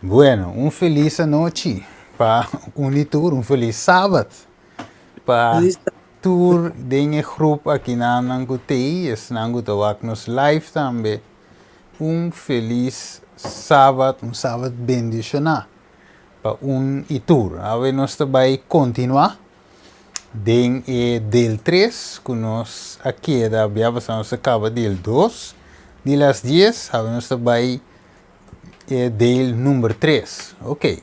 Bueno, un felis anochi pa un di tur, un felis sabat pa tur den e groep akinan ku t'ei, esnan ku ta wak nos live tambe. Un felis sabat, un sabat bendishoná pa un i tur. Awe nos ta bai kontinuá den e deel tres ku nos a keda bia pasá nos a kaba deel dos di las dies, awe nos ta bai e deel number tres. Ok.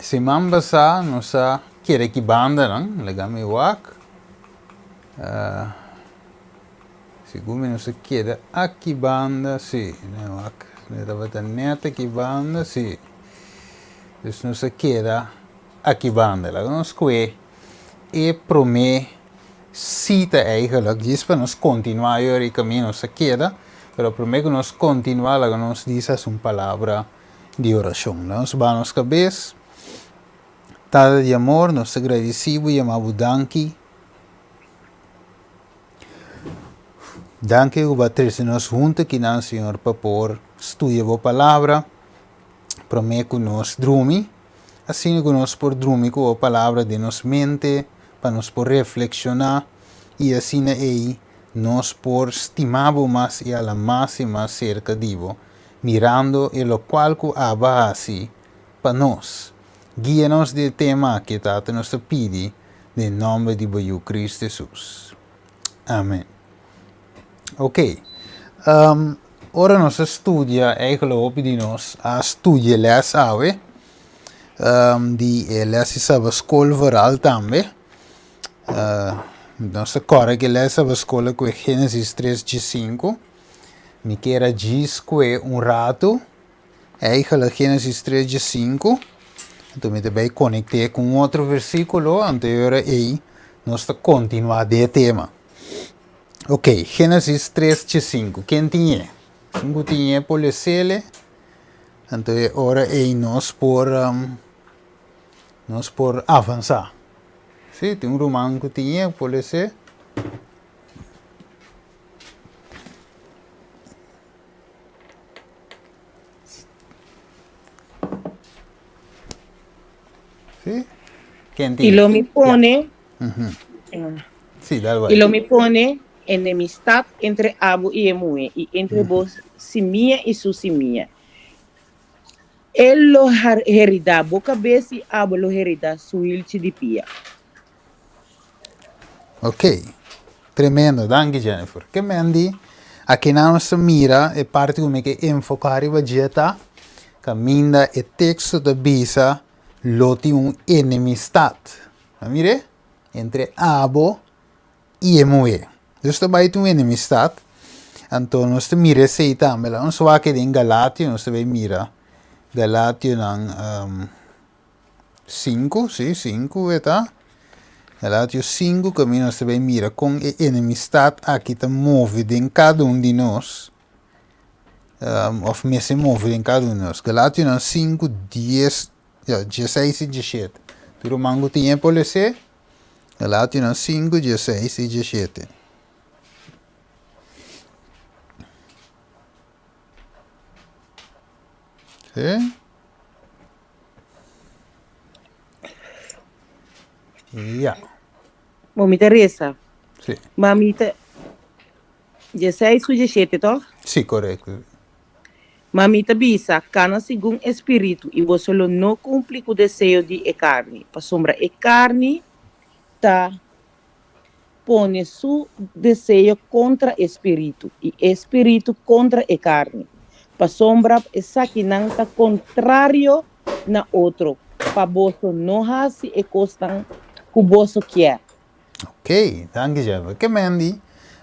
Siman pasá nos a keda ki bandanan, laga mi wak. Segun mi nos a keda aki banda, si, wak, mi tabata net aki banda, si. Dus nos a keda aki banda. Laga nos kue e promé sita eigenlijk, djis pa nos kontinuá yori kaminda nos a keda, pero promé ku nos kontinuá laga nos disa un palabra di orashon. Laga nos baha nos kabes. Tata di amor, nos ta gradisí bo i yama bo danki. Danki ku bo a trese nos huntu akinan, Señor, pa por studia bo palabra promé ku nos drumi. Asina ku nos por drumi ku bo palabra den nos mente, pa nos por reflekshoná i asina ei nos por stima bo mas i hala mas i mas serka di bo, mirando e lokual ku abo a hasi pa nos. Guia nos di e tema aki, Tata, nos ta pidi den nòmber di bo Yu Kristu Hesus. Amen. Ok. Ora nos a studia, eigenlijk hopi di nos a studia les awe, di e les di Sabbatschool vooral tambe. Nos ta kòrda ku e les Sabbatschool ku e Genesis tres diesinku. Mi kier a djis kue un ratu, eigenlijk Genesis tres diesinku, anto mi ta bai konekt'é ku un otro versíkulo, anto e ora ei nos ta kontinuá den e tema. Ok, Génesis tres djesinku. Ken tin e? Esun ku tin e por lesele, anto e ora ei nos por nos por avansá. Sí, tin un ruman ku tin e por les'é. Sí? Ken tin I e? lo mi Ya. pone Sí, dal I bai. lo mi pone enemistat entre abo i e muhé, i entre bo simia i su simia. E lo heridá bo kabes i abo lo heridá su hilchi di pia. Ok, tremendo, danki Jennifer. Ke men di, akinan nos ta mira e parti ku mi ke enfoká riba dje ta kaminda e teksto ta bisa lo tin un enemistat. A mir'é? Entre abo i e muhé. Dus ta bai tin un enemistat. Anto nos ta mira esei tambe. Laga nos wak den Galatio, nos ta bai mira Galationan sinku, si, sinku e ta. Galatio sinku kaminda nos ta bai mira kon e enemistat aki ta move den kada un di nos, òf mester move den kada un di nos. Galationan sinku dies. Ya, dieseis i dieshete. Tur ruman ku tin e por les'é, Galationan sinku, dieseis i dieshete. Sí? Ya. Bo mi ta resa. Sí. Ma mi ta dieseis ku dieshete, tòg? Sí, korekto. Ma mi ta bisa, Kana segun e spiritu, i boso lo no kumpli ku deseo di e karni, pasobra e karni ta pone su deseo kontra e spiritu, i e spiritu kontra e karni, pasobra esakinan ta kontrario na otro, pa boso no hasi e kosnan ku boso kier. Ok, danki Jennifer. Ke men di,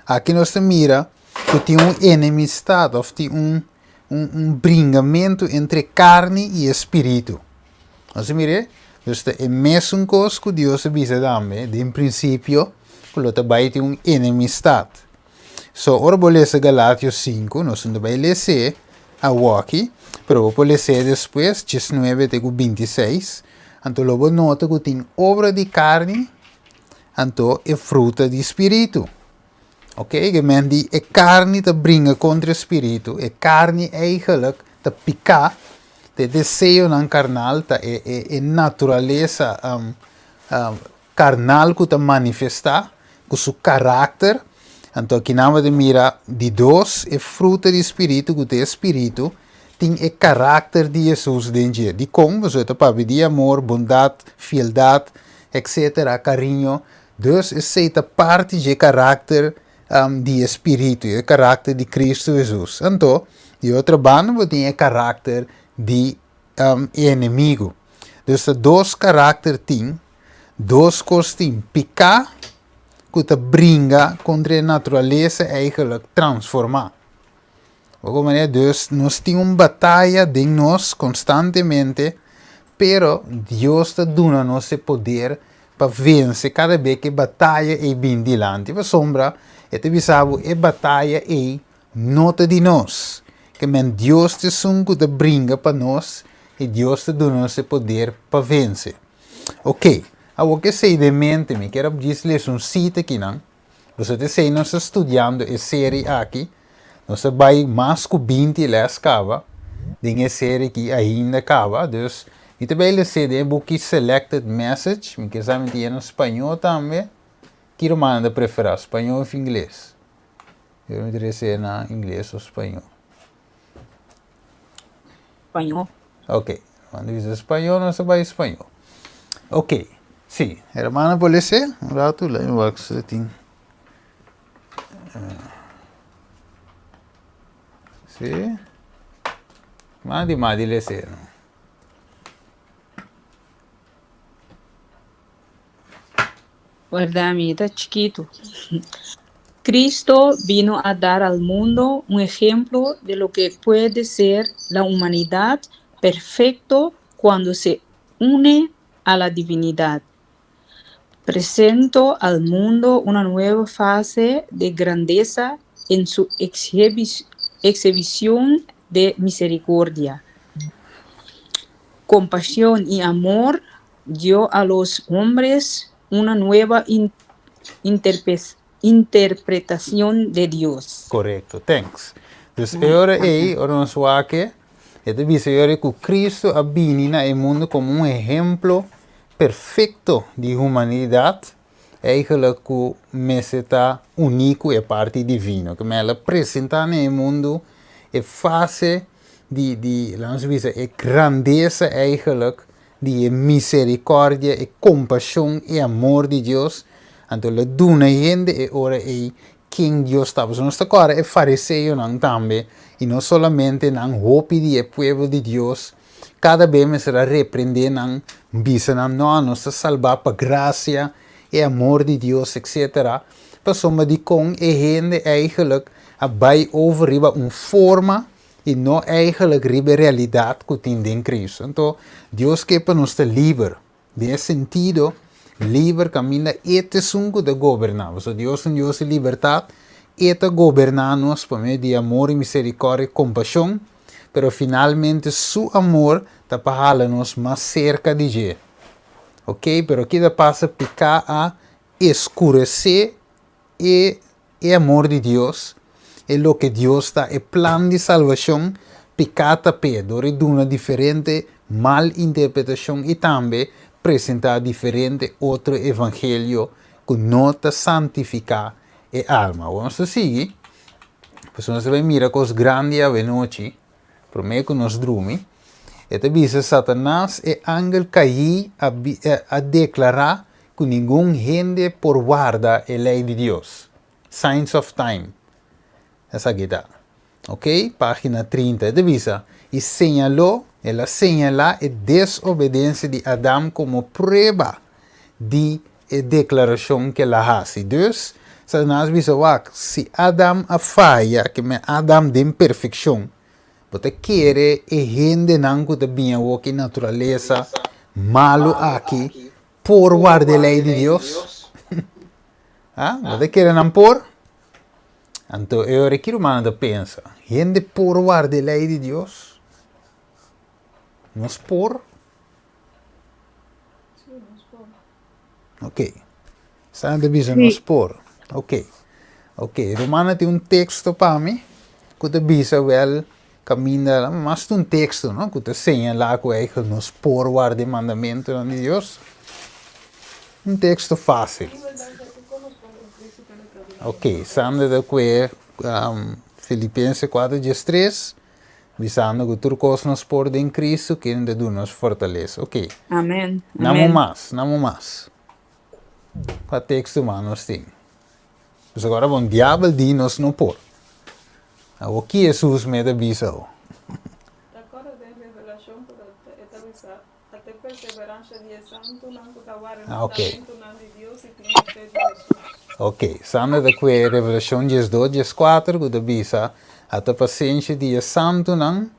aki nos ta mira ku tin un enemistad of tin un un un bringamentu entre karni i e spiritu. Nos a mir'é? Dus ta e mesun kos ku Dios a bisa tambe den prinsipio ku lo ta bai tin un enemistad. So ora bo lesa Galatios sinku, nos no ta bai les'é awoki, pero bo por les'é despues, diesnuebe te ku bintiseis, anto lo bo nota ku tin obra di karni anto e fruta di spiritu. Ok, ke men di e karni ta bringa kontra e spiritu, e karni eigenlijk ta piká. Ta e deseonan karnal, ta e e e naturalesa karnal ku ta manifestá ku su karakter. Anto akinan bo ta mira di dos, e fruta di spiritu ku ta e spiritu tin e karakter di Hesus den dje. Dikon? Pasobra e ta papia di amor, bondat, fieldat, etsetera, kariño. Dus esei ta parti dje karakter di e spiritu, e karakter di Kristu Hesus. Anto, di otro banda bo tin e karakter di e enemigu. Dus ta dos karakter tin, dos kos tin, piká ku ta bringa kontra e naturalesa eigenlijk transformá. Bo manera dus nos tin un bataya den nos konstantemente, pero Dios ta duna nos e poder pa vense kada be ku e bataya ei bin dilanti. Pasobra e ta bisa bo e bataya ei no ta di nos. Ke men Dios ta esun ku ta bringa pa nos i Dios ta duna nos e poder pa vense. Oke, awor ku esei den mente mi kier a djis lesa un sita akinan. Boso ta esei nos ta studiando e seri aki. Nos a bai mas ku 20 les kaba den e seri aki ainda kaba. Dus mi ta bai les'é den e buki Selected Message. Mi ke sa mi ta yena spañó tambe. Ki rumannan ta preferá, spañó òf ingles? Yo mi ta les'é na ingles òf spañó. Spañó. Ok, cuando dice spañó nos ta bai spañó. Ok, sí, hermana por lese un rato, la mi wak si tin. Sí. Hermana di mas di lese, no? Warda mi ta chikitu. Cristo vino a dar al mundo un ejemplo de lo que puede ser la humanidad perfecto cuando se une a la divinidad. Presentó al mundo una nueva fase de grandeza en su exhibición de misericordia, compasión y amor dio a los hombres una nueva interpretacion de Dios. Korekto, thanks. Dus e ora ei, ora nos wak e, e ta bisa e ora ei ku Kristu a bini na e mundu komo un ehemplo perfekto di humanidat, eigenlijk ku mester ta uní ku e parti divino. Ku el a presentá na e mundu e fase di, di, laga nos bisa, e grandesa eigenlijk di e misericordia, e compasion, e amor di Dios, anto lo duna hende e ora ei ken Dios ta. Pasobra nos ta kòrda e fariseonan tambe, i no solamente nan, hopi di e pueblo di Dios kada bes mester a reprendé nan, bisa nan, No, nos ta salbá pa grasia, e amor di Dios, etcetera. Pasobra dikon e hende eigenlijk a bai over riba un forma i no eigenlijk riba e realidat ku tin den Kristu. Anto, Dios ke pa nos ta liber, den e sentido, liber kaminda E ta esun ku ta goberná. Pasobra Dios ta un Dios di libertat, E ta goberná nos pa medio di amor i miserikòrdia i kompashon, pero finalmente Su amor ta pa hala nos mas serka di dje. Oke, pero ki ta pasa? Piká a eskuresé e e amor di Dios, e loke Dios ta, e plan di salbashon, piká ta p'e dor di duna diferente mal interpretashon i tambe presentá diferente otro evangelio ku no ta santifiká e alma. Awor nos ta sigui, pasobra nos ta bai mira kos grandi awenochi. Promé ku nos drumi, e ta bisa Satanas e angel kaí a a deklará ku ningun hende por warda e lei di Dios. Signs of Time. Esaki ta. Oké, página 30. E ta bisa, I señaló, el a señalá e desobedensia di Adam komo prueba di e deklarashon ku el a hasi. Dus, Satanas bisa, Wak, si Adam a faya, ke men Adam den perfekshon, bo ta kere e hendenan ku ta bini awor ku e naturalesa malu aki por warda e lei di Dios? Ha? Bo ta kere nan por? Anto e ora ki rumannan ta pensa, Hende por warda e lei di Dios? Nos por? Ok. Santa bisa nos por. Ok. Ok, Romana tin un teksto pa mi ku ta bisa wel. Kaminda mas ta un teksto, no, ku ta señalá ku eigenlijk nos por warda e mandamentunan di Dios. Un teksto fásil. Ok, Sandra ta kue Filipense kuater diestres, bisando ku tur kos nos por den Kristu ken ta duna nos fortalesa. Ok. Amen. Namo mas, namo mas. Kua teksto mas nos tin? Pasobra ora bon diabel di nos no por. Awor ki Hesus me ta bisa awo? Ta kòrda den Revelashon ku e ta bisa, Ata e perseveransha di e santunan ku ta warda e mandamentunan di Dios i tin e fe di Hesus. Ok, Sandra ta kue Revelashon diesdos, dieskuater ku ta bisa, Ata pasenshi di e santunan,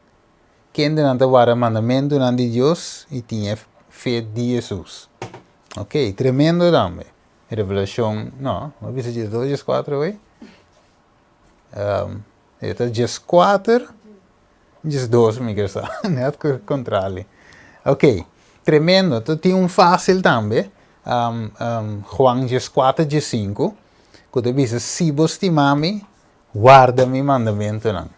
kendenan ta warda mandamentunan di Dios i tin e fe di Hesus. Ok, tremendo tambe. Revelashon, no, bo a bisa diesdos, dieskuater awey? E ta dieskuater, diesdos mi ke sa, net kontrali. Ok, tremendo. Ta tin un fásil tambe, Juan dieskuater, diesinku, ku ta bisa, Si bo stima mi, warda mi mandamentunan.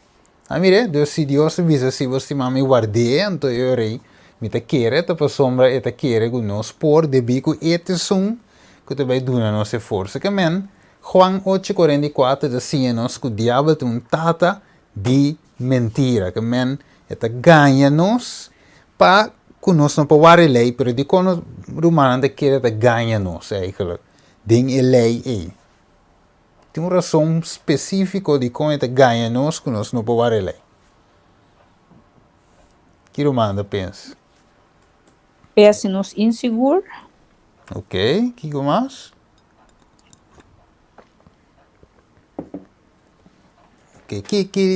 A mira, dus si Dios ta bisa, Si bo stima mi, ward'é, anto e ora ei mi ta kere, ta pasobra e ta kere ku nos por, debí ku e ta esun ku ta bai duna nos e forsa. Ke men, Juan ocho 44 ta siña nos ku diabel ta un tata di mentira. Ke men, e ta gaña nos pa ku nos no por wak e lei, pero dikon nos rumannan ta kere ta gaña nos eigentlik den e lei ei? Tin un rason spesífiko dikon e ta gaña nos ku nos no por wak e lei. Ki ruman ta pensa? P'e hasi nos insigur. Ok, kiko mas? Ok, ki, ki,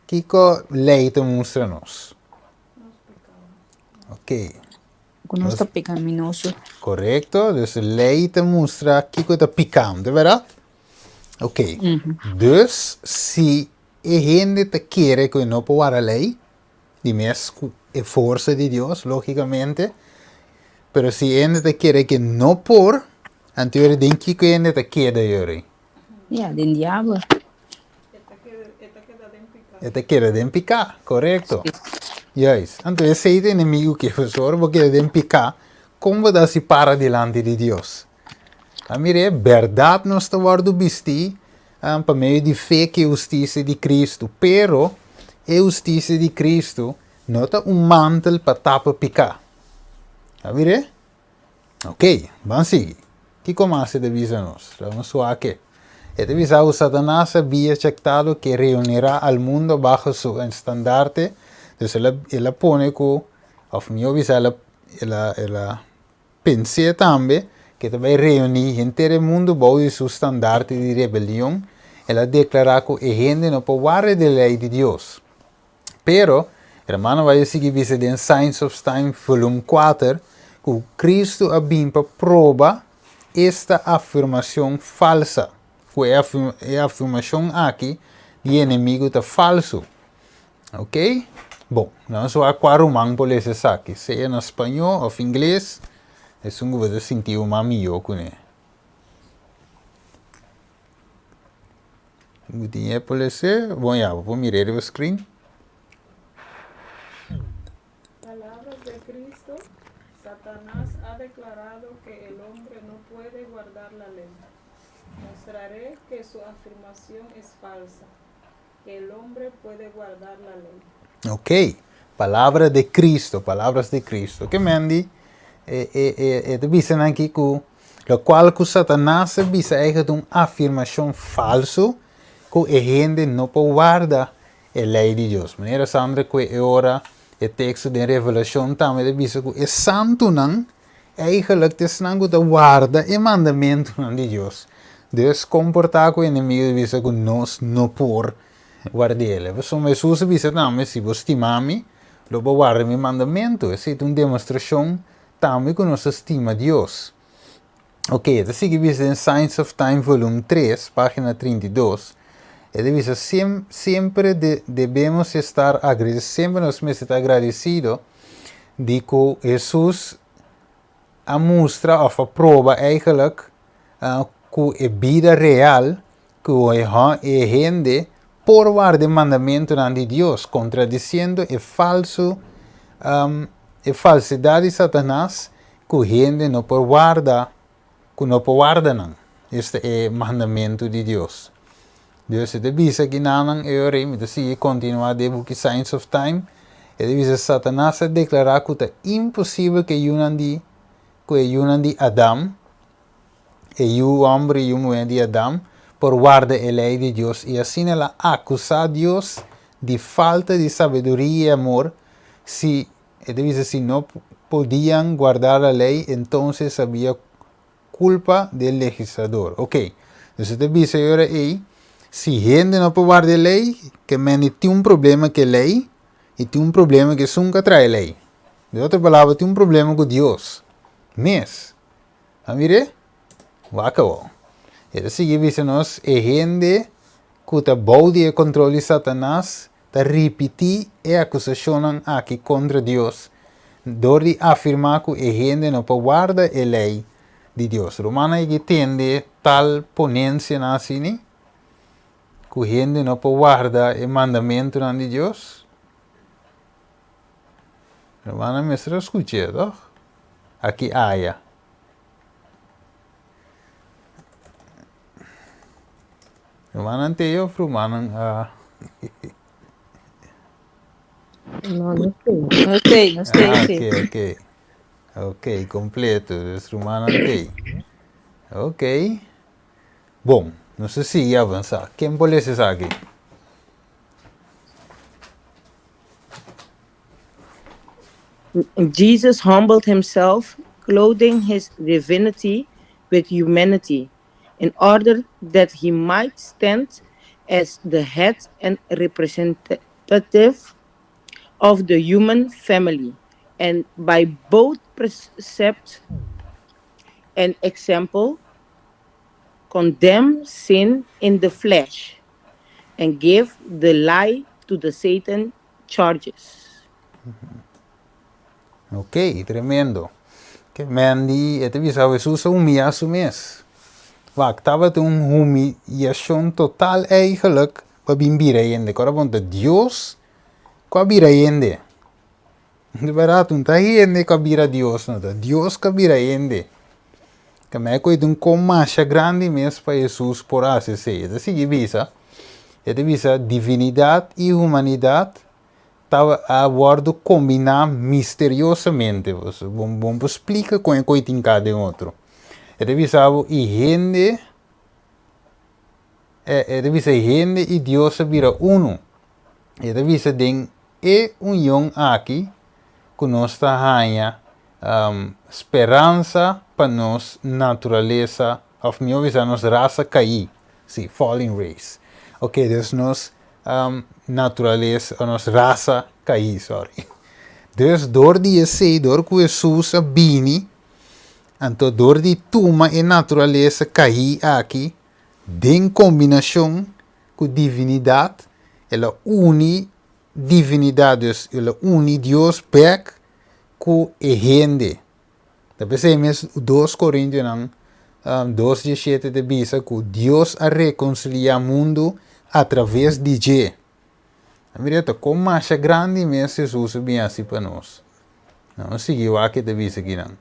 kiko lei ta mustra nos? Ok. Ku nos ta pekaminoso. Korekto, dus lei ta mustra kiko ta piká, ta bèrdat? Ok, dus si e hende ta kere ku e no por wara lei, di mes ku e forsa di Dios, lógikamente, pero si e hende ta kere ku e no por, anto yori den kiko e hende ta keda yori? Ya, den diabel. E ta keda den piká, korekto. Juist. Anto esei ta enemigu ke pasobra ora bo keda den piká, kon bo ta hasi para dilanti di Dios? A mira, e bèrdat nos ta wòrdu bistí pa medio di fe ku e hustisia di Kristu, pero e hustisia di Kristu no ta un mantel pa tapa piká. A mira? Ok, ban sigui. Kiko mas e ta bisa nos? Laga nos wak e. E ta bisa ku Satanas a bia aceptado ke reunirá al mundo bajo su estandarte. Dus el a, el a pone ku, òf mihó bisa el a, el a, el a pens'é tambe ke ta bai reuní henter e mundu bou di su standarte di rebelion. El a deklará ku e hende no por warda di e lei di Dios. Pero, hermano Valle sigui bisa den Signs of Time volum kuater ku Kristu a bin pa proba esta afirmacion falsa, ku e e afirmacion aki di enemigu ta falsu. Ok? Bon, nos wak kua ruman por lesa esaki, sea na spañó òf ingles, esun ku bo ta sinti bo mas mihó kuné. Bo tin e por lese? Bon ya, bo por mira e riba screen. Palabras de Cristo, Satanás ha declarado que el hombre no puede guardar la ley. Mostraré que su afirmación es falsa, que el hombre puede guardar la ley. Ok, palabra de Cristo, palabras de Cristo. Ke men di e, e, e, e ta bisa nan aki ku Lokual ku Satanas a bisa eigen ta un afirmashon falsu ku e hende no por warda e lei di Dios. Manera Sandra kue e ora e teksto den Revelashon tambe ta bisa ku e santunan eigenlik ta esnan ku ta warda e mandamentunan di Dios. Dus kon por ta ku enemigu ta bisa ku nos no por ward'el? Pasobra Hesus a bisa tambe, Si bo stima mi, lo bo warda mi mandamentu. Esei ta un demostrashon Tambe ku nos ta stima Dios. Ok, e ta sigui bisa den Signs of Time volum tres, página 32. E ta bisa, Siem, siempre de, debemos estar agradecidos, semper nos mester ta agradecido di ku Hesus a mustra òf a proba eigenlijk uh, ku e bida real ku e, e hende por warda e mandamentunan di Dios, kontradisiendo e falsu e falsedat di Satanas ku hende no por warda ku no por warda nan, esta e mandamentu di Dios. Dios e ta bisa kinanan e ora ei, mi ta sigui kontinuá den e buki Signs of Time, e ta bisa Satanas a deklará ku ta imposibel ku e yunan di ku e yunan di Adam, e yu hòmber i yu muhé di Adam, por warda e lei di Dios i asina el a akusá Dios di falta di sabiduria i amor si E ta bisa si no podian guarda la ley entonces habia culpa del legislador. Ok, dus e ta bisa e ora ey si hende no por guarda e ley ke mende tin un problema ke ley y tin un problema ke esun ka trae ley. De otro palabra tin un problema ku Dios mes. A mire? Wak awor. E ta sigui bisa nos e hende ku ta bou di e control di Satanas ta ripití e akusashonnan aki kontra Dios dor di afirmá ku e hende no por warda e lei di Dios. Rumannan yegi tende tal ponensianan asini, ku hende no por warda e mandamentunan di Dios? Rumannan mester a skuch'é, tòg? Aki aya. Rumannan te of rumannan a. No, no sé. No sé, no sé, Ah, sí. ok, ok. Ok, completo. Dus rumannan te. Ok. Bon, nos ta sigui avansa. Ken por lesa esaki? Jesus humbled himself, clothing his divinity with humanity, in order that he might stand as the head and representative of the human family, and by both precept and example condemn sin in the flesh and give the lie to the Satan charges. Ok, tremendo. Ke men di, e ta bisa Hesus a humiyá su mes. Wak, tabata un humiyashon total eigenlijk pa bin bira hende. Kora bon ta Dios ku a bira hende. Di bèrdat, no ta hende ku a bira Dios, no, ta Dios ku a bira hende. Ke men ku e ta un kon masha grandi mes pa Hesus por hasi esei. E ta sigui bisa, e ta bisa divinidat i humanidat ta a wòrdu kombiná misteriosamente. Bo bo por splika kon e koi tin ka den otro. E ta bisa bo i hende, e ta bisa hende i Dios a bira unu. E ta bisa den e union aki ku nos ta haña speransa pa nos naturalesa òf mihó bisa nos rasa kaí, sí, fallen race. Oke, dus nos naturalesa o nos rasa kaí, sorry. Dus dor di esei, dor ku Hesus a bini, anto dor di tuma e naturalesa kaí aki den kombinashon ku divinidat, el a uni divinidat, dus el a uni Dios bek ku e hende. Ta p'esei mes dos Korintionan dos dieshete ta bisa ku Dios a rekonsiliá mundu atraves di dje. A mira ta kon masha grandi mes Hesus a bin hasi pa nos. Nos sigui wak ke ta bisa kinan.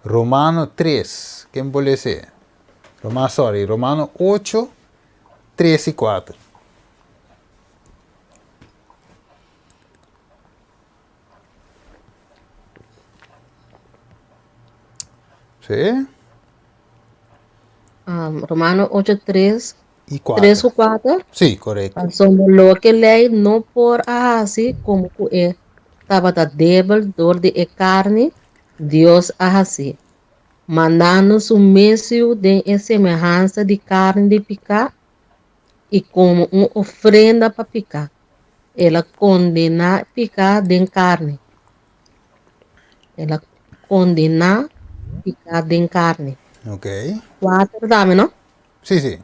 Romano tres, ken por lesa? Roma sorry, Romano ocho, tres i kuater. Sí. Um, Romano 8, 3, I 3 kuater. ku 4. Sí, korekto. Pasobra loke lei no por a hasi komo ku e tabata debel dor di e karni, Dios a hasi, mandando su mes Yu den e semehansa di karni di piká i komo un ofrenda pa piká. El a kondená piká den karni. El a kondená piká den karni. Ok. Kuater tambe, no? Sí, sí.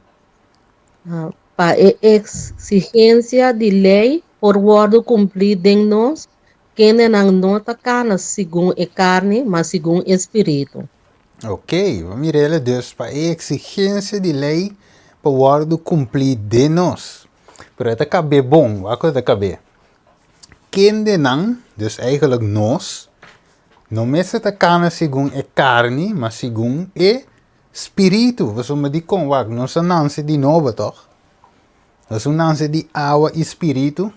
Ah, pa e eksigensia di lei por wòrdu kumplí den nos, kendenan no ta kana segun e karni, ma segun e spiritu. Ok, bo mir'el dus pa e eksigensia di lei por wòrdu kumplí den nos. Pero e ta kab'é bon, wak ku e ta kab'é. Kendenan, dus eigenlijk nos, no mester ta kana segun e karni, ma segun e spiritu. Pasobra dikon? Wak, nos a nanse di nobo, tòg? Nos a nanse di awa i spiritu.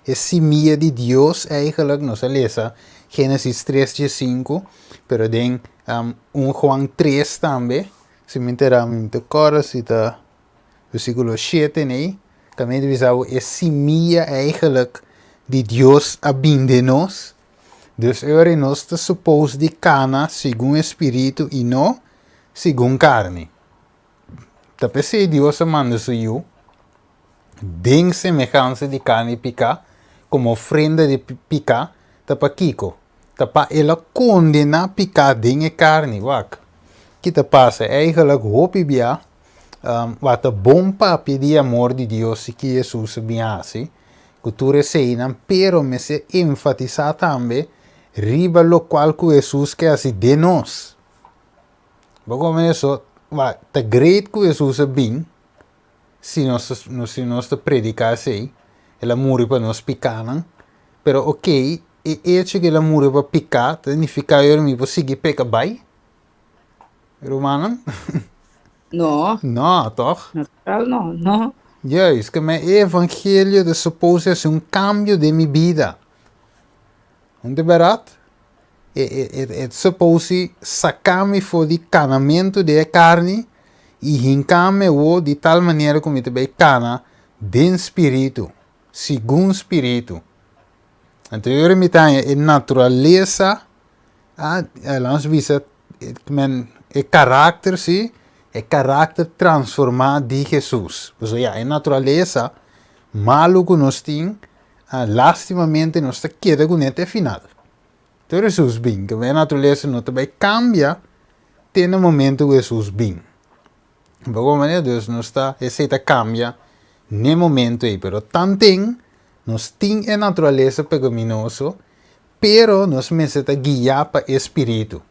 E simia di Dios eigenlijk, nos a lesa Génesis tres diesinku, pero den un Juan tres tambe, si mi ta mi ta kòrda si ta versíkulo shete nei, tambe ta bisa bo e simia eigenlijk di Dios a bin den nos. Dus e ora nos ta suppose di kana segun e spiritu i no segun karni. Ta p'esei Dios a manda su Yu den semehansa di karni piká komo ofrenda di piká, ta pakiko? Ta pa el a kondená piká den e karni. Wak, ki ta pasa? Eigenlijk hopi bia wak ta bon papia di amor di Dios i ki Hesus a bin hasi ku tur eseinan, pero mester enfatisá tambe riba lokual ku Hesus ke hasi den nos. Bo komo eso, wak, ta great ku Hesus a bin, si nos si nos ta prediká esei, el a muri pa nos pikánan, pero okey, e echo ku el a muri pa piká ta nifiká ku mi por sigui peka bai? Rumannan? No. No, tòg? Natural no, no. Juist, ke men e evangelio ta supose hasi un kambio den mi bida. Un ta bèrdat? E e e e ta supose saka mi for di kanamentu di e karni i hinka mi awor di tal manera ku mi ta bai kana den spiritu, segun spiritu. Anto e ora mi ta haña e naturalesa, a laga nos bisa men e karakter si, e karakter transformá di Hesus. Pasobra ya e naturalesa malu ku nos tin Lastimamente nos ta keda kuné te final. Te ora Hesus bin, ke e naturalesa no ta bai kambia te na momento ku Hesus bin. Bo komo manera dus nos ta esei ta kambia n'e momento ei, pero tanten nos tin e naturalesa pekaminoso, pero nos mester ta guiá pa e spiritu.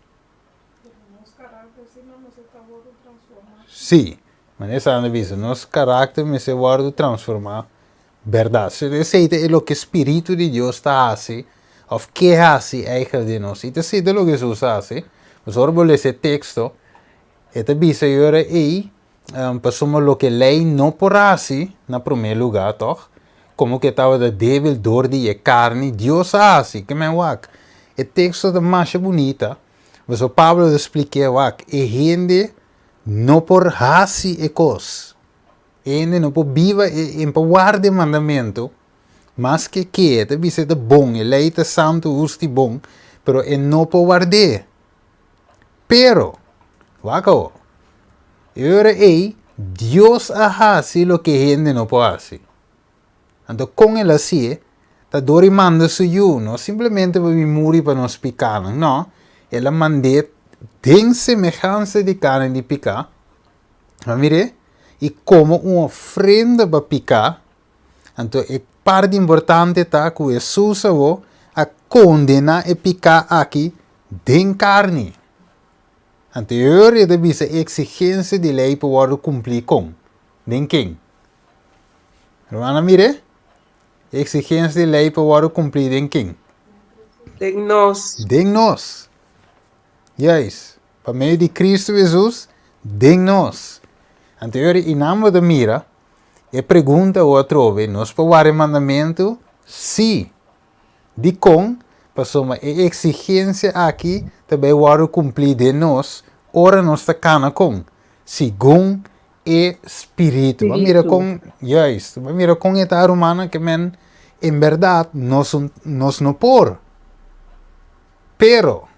Sí, manera Sandra a bisa, nos karakter mester wòrdu transformá bèrdat. So esei ta e loke spiritu di Dios ta hasi òf ke hasi eigentlik den nos. I ta esei ta loke Hesus a hasi. Pasobra ora bo lesa e teksto, e ta bisa e ora ei, pasobra loke lei no por hasi na promé lugá tòg, komo ku e tabata débil dor di e karni, Dios a hasi. Ke men wak, e teksto ta masha bunita. Pasobra Pablo ta splik'é, wak, e hende no por hasi e kos. E hende no por biba, e por warda e mandamentu, maske ke e ta bisa e ta bon, e lei ta santu, hustu i bon, pero e no por ward'é. Pero, wak awor, e ora ei Dios a hasi loke hende no por hasi. Anto kon el a hasié? Ta dor i manda su Yu, no simplemente pa bin muri pa nos pikánan, no, el a mand'é den semehansa di karni di piká, bo a mir'é? I komo un ofrenda pa piká. Anto e parti importante ta ku Hesus awor a kondená e piká aki den karni. Anto e ora e ta bisa e eksigensia di lei por wòrdu kumplí kon? Den ken? Rumannan mir'é? E eksigensia di lei por wòrdu kumplí den ken? Den nos. Den nos. Juist. Pa medio di Kristu Hesus den nos. Anto e ora i nan bo ta mira e pregunta awor atrobe, nos por wara e mandamentu? Sí. Dikon? Pasobra e eksigensia aki ta bai wòrdu kumplí den nos ora nos ta kana kon? Segun e spiritu. Bo a mira kon, juist, bo a mira kon e ta rumannan ke men en bèrdat nos nos no por. Pero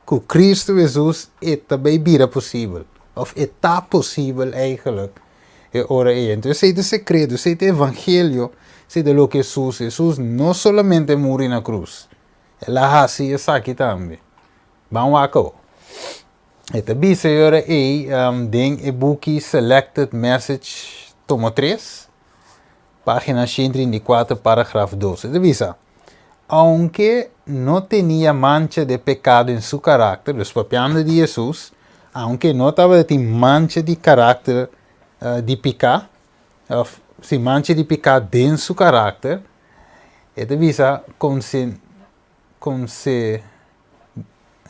ku Kristu Hesus e ta bai bira posibel, òf e ta posibel eigenlijk e ora ei. Entonces esei ta e sekreto, esei ta e evangelio, esei ta loke Hesus, Hesus no solamente a muri na krus, el a hasi esaki tambe. Ban wak awo. E ta bisa e ora ei den e buki Selected Message tomo tres, pagina 134, paragraf dos. E ta bisa, Aunke no tenia mancha de pekado en su karakter, dus papiando di Hesus, aunke no tabatin mancha di karakter di piká, òf Si mancha di piká den su karakter, e ta bisa konse konse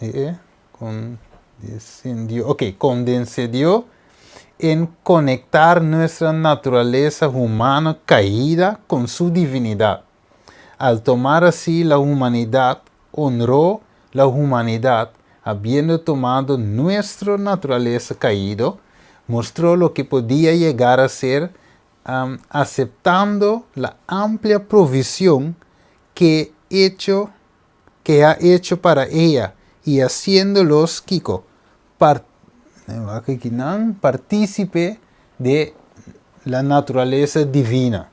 e kondesendió ok kondensedió en konektar nuestra naturalesa humano kaida kon su divinidat. Al tomar así la humanidad honró la humanidad habiendo tomado nuestro naturaleza caído, mostró lo que podía llegar a ser um, aceptando la amplia provisión que, hecho, que ha hecho para ella y haciéndolos, Kiko, part, partícipe de la naturaleza divina.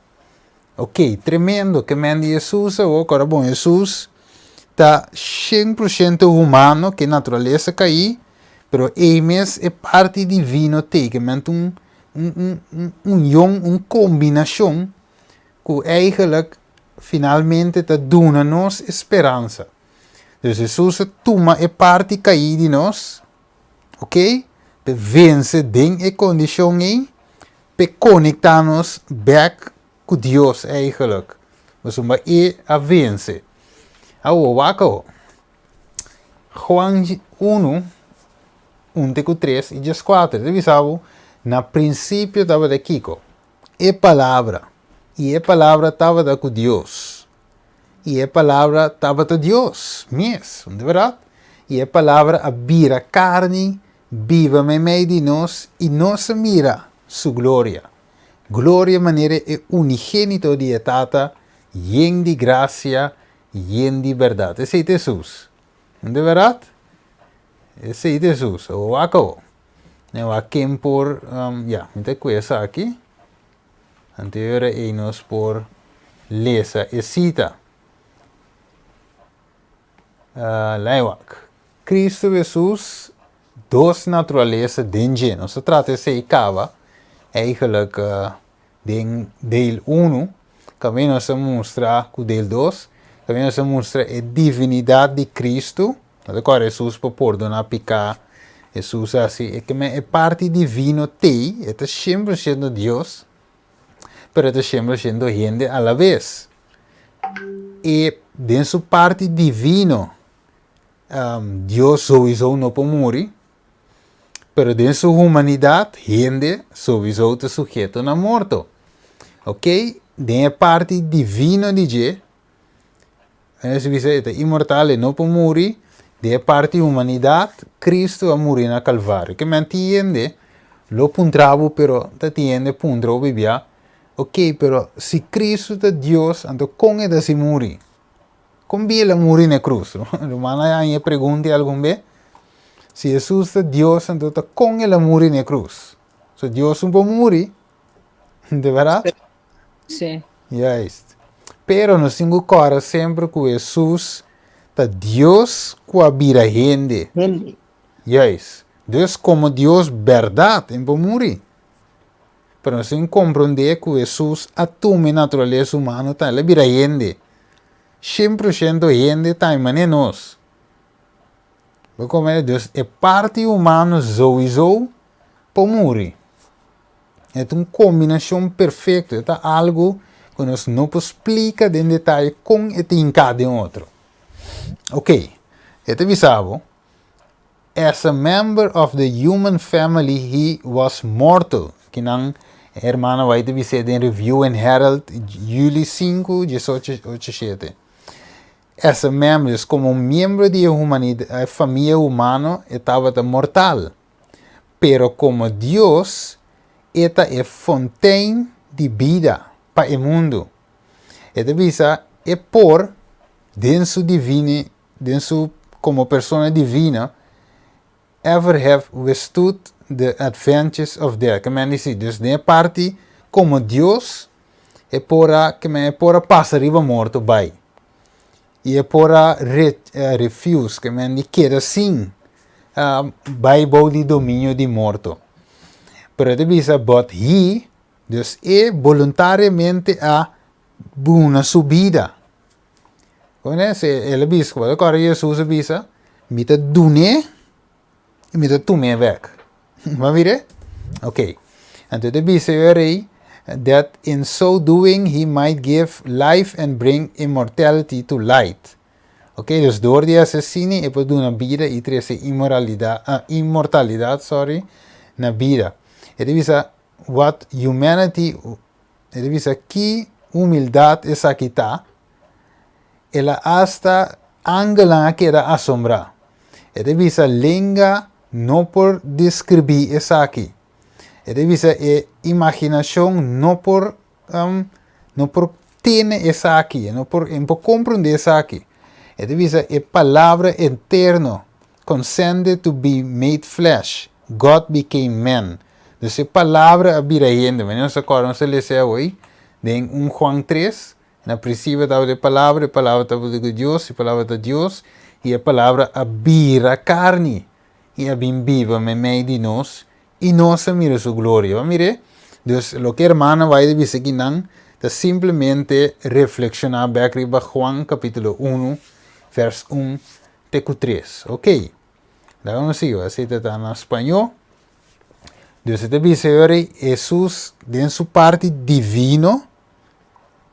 Ok, tremendo, ke men di Hesus awor, kòrda bon, Hesus ta 100% humano, ke naturalesa kaí, pero ei mes e parti divino t'ei, ke men ta un un un un union, un kombinashon ku eigenlijk finalmente ta duna nos e speransa. Dus Hesus a tuma e parti kaí di nos, ok, p'e vense den e kondishon ei, P'e konektá nos bèk ku Dios eigenlijk. Pasobra e a vense. Awor, wak awor. Juan unu, un te ku tres i dieskuater ta bisa bo, Na prinsipio tabata kiko? E Palabra. I e Palabra tabata ku Dios. I e Palabra tabata Dios mes. Di bèrdat? I e Palabra a bira karni Biba meimei di nos i nos a mira Su gloria, gloria manera e unigénito di e Tata, yen di grasia, yen di bèrdat. Esei ta Hesus. No ta bèrdat? Esei ta Hesus. Awor wak awor. Mi a wak ken por, ya, mi ta kue esaki. Anto e ora ei nos por lesa e sita. Laiwak. Cristo Hesus dos naturalesa den dje. Nos a trata esei kaba eigenlijk den deel unu. Kaminda nos a mustra ku deel dos, kaminda nos a mustra e divinidat di Cristo. No ta kòrda Hesus por pordona piká, Hesus a hasi e keme e parti divino t'ei, e ta siempre siendo Dios, pero e ta siempre siendo hende a la bes. E den su parti divino, Dios souiso no por muri, pero den su humanidad hende souiso ta suheto na morto. Ok, den e parti divino di dje, e bisa e ta inmortal, e no por muri, den e parti humanidad, Cristo a muri na Calvario. Ke men tin hende lo puntra bo, pero ta tin hende puntra bo bibia, Ok, pero si Cristo ta Dios, anto con e ta si muri? Con bi el a muri na e cruz? Rumannan a haña e pregunta algun be. Si Jesus ta Dios, anto ta con el a muri na e cruz? So Dios no por muri, de verdad? Sí. Juist. Pero nos tin cu corda semper cu Jesus ta Dios cu a bira hende. Hende. Juist. Dus como Dios berdad, e no por muri. Pero nos tin komprondé ku Hesus a tuma e naturalesa humano ta, el a bira hende. Shen por shento hende ta e manera nos. Bo komprendé? Dus e parti humano souiso por muri. E ta un kombinashon perfekto, e ta algu ku nos no por splika den detaye kon e ta hinká den otro. Oké, e ta bisa bo. As a member of the human family he was mortal. Kinan e hermana White ta bis'é den Review and Herald, juli sinku, diesocho ocho shete. As a member, dus komo un miembro di e humanid e famia humano e tabata mortal. Pero komo Dios, e ta e fontein di bida pa e mundu. E ta bisa e por, den su divini den su como persona divina ever have withstood the advances of death. Ke men disi, dus den e parti como Dios e por a, ke men e por a pasa riba morto bai. I e por a re, refuse, ke men di keda sin bai bou di dominio di morto. Pero e ta bisa, but he, dus e boluntariamente a duna su bida. Kono se el a bisa, bo ta kòrda Hesus a bisa, mi ta dun'é i mi ta tum'é bèk. Bo a mir'é? Ok. Anto e ta bisa e rei, That in so doing he might give life and bring immortality to light. Ok, dus door di asesini e por duna bida i trese inmoralidad, ah, inmortalidad, sorry, na bida. E ta bisa what humanity, e ta bisa ki humildad esaki ta, el a hasta angelnan a keda asombrá. E ta bisa lenga no por deskribí esaki. E ta bisa e imaginashon no por no por tene esaki, e no por e no por komprondé esaki. E ta bisa e palabra eterno consented to be made flesh, God became man. Dus e palabra a bira hende. Manera nos ta kòrda nos ta lesa awor den 1 Juan 3, Na prinsipio tabata e Palabra, e Palabra tabata ku Dios, e Palabra ta Dios, i e Palabra a bira karni i a bin biba meimei di nos, i nos a mira su gloria. Bo a mir'é? Dus loke hermano bai ta bisa akinan ta simplemente reflekshoná bèk riba Juan kapítulo unu, vèrs un te ku tres. Oké, laga nos sigui, esei ta ta na spañó. Dus e ta bisa e ora ei, Hesus den su parti divino,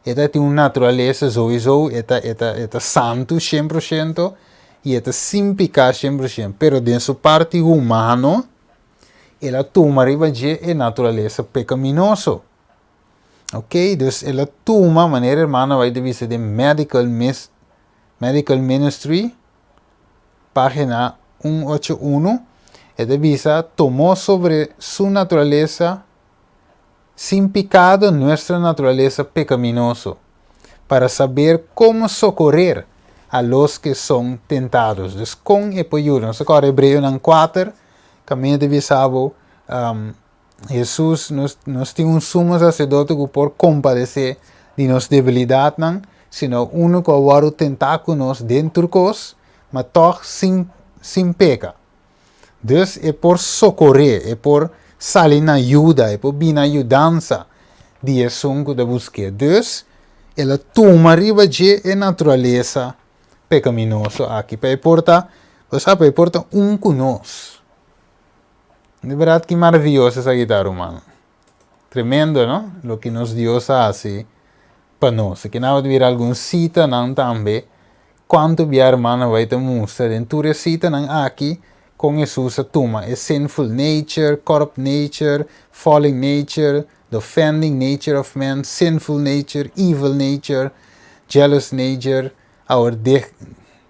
E ta tin un naturalesa souiso, e ta e ta e ta santu shen por shento i e ta sin piká shen por shen, pero den su parti humano el a tuma riba dje e naturalesa pekaminoso. Ok, dus el a tuma, manera hermano bai ta bisa den medical mis medical ministry, página un ocho unu, e ta bisa tomó sobre su naturalesa Sin picado nuestra naturaleza pecaminoso, para saber como socorrer a los que son tentados. Dus con e por yuda? Nos ta corda Hebreonan 4, caminda ta bisa bo, um, Jesus, nos, nos tin un sumo sacerdote cu por compadece di nos debilidadnan, sino uno cu a wordo tenta cu nos den tur cos, ma toch sin, sin peca. Dus e por socoré, e por sali na yuda, e por bini na yudansa di esun ku ta busk'é. Dus el a tuma riba dje e naturalesa pekaminoso aki pa e por ta, bo sa, pa e por ta un ku nos. Di bèrdat ki maravioso esaki ta, rumannan. Tremendo, no? Loke nos Dios a hasi pa nos. Aki nan a bira algun sitanan tambe. Kuantu bia hermano bai ta mustra den tur e sitanan aki kon Hesus a tuma e sinful nature, corrupt nature, fallen nature, the offending nature of man, sinful nature, evil nature, jealous nature, our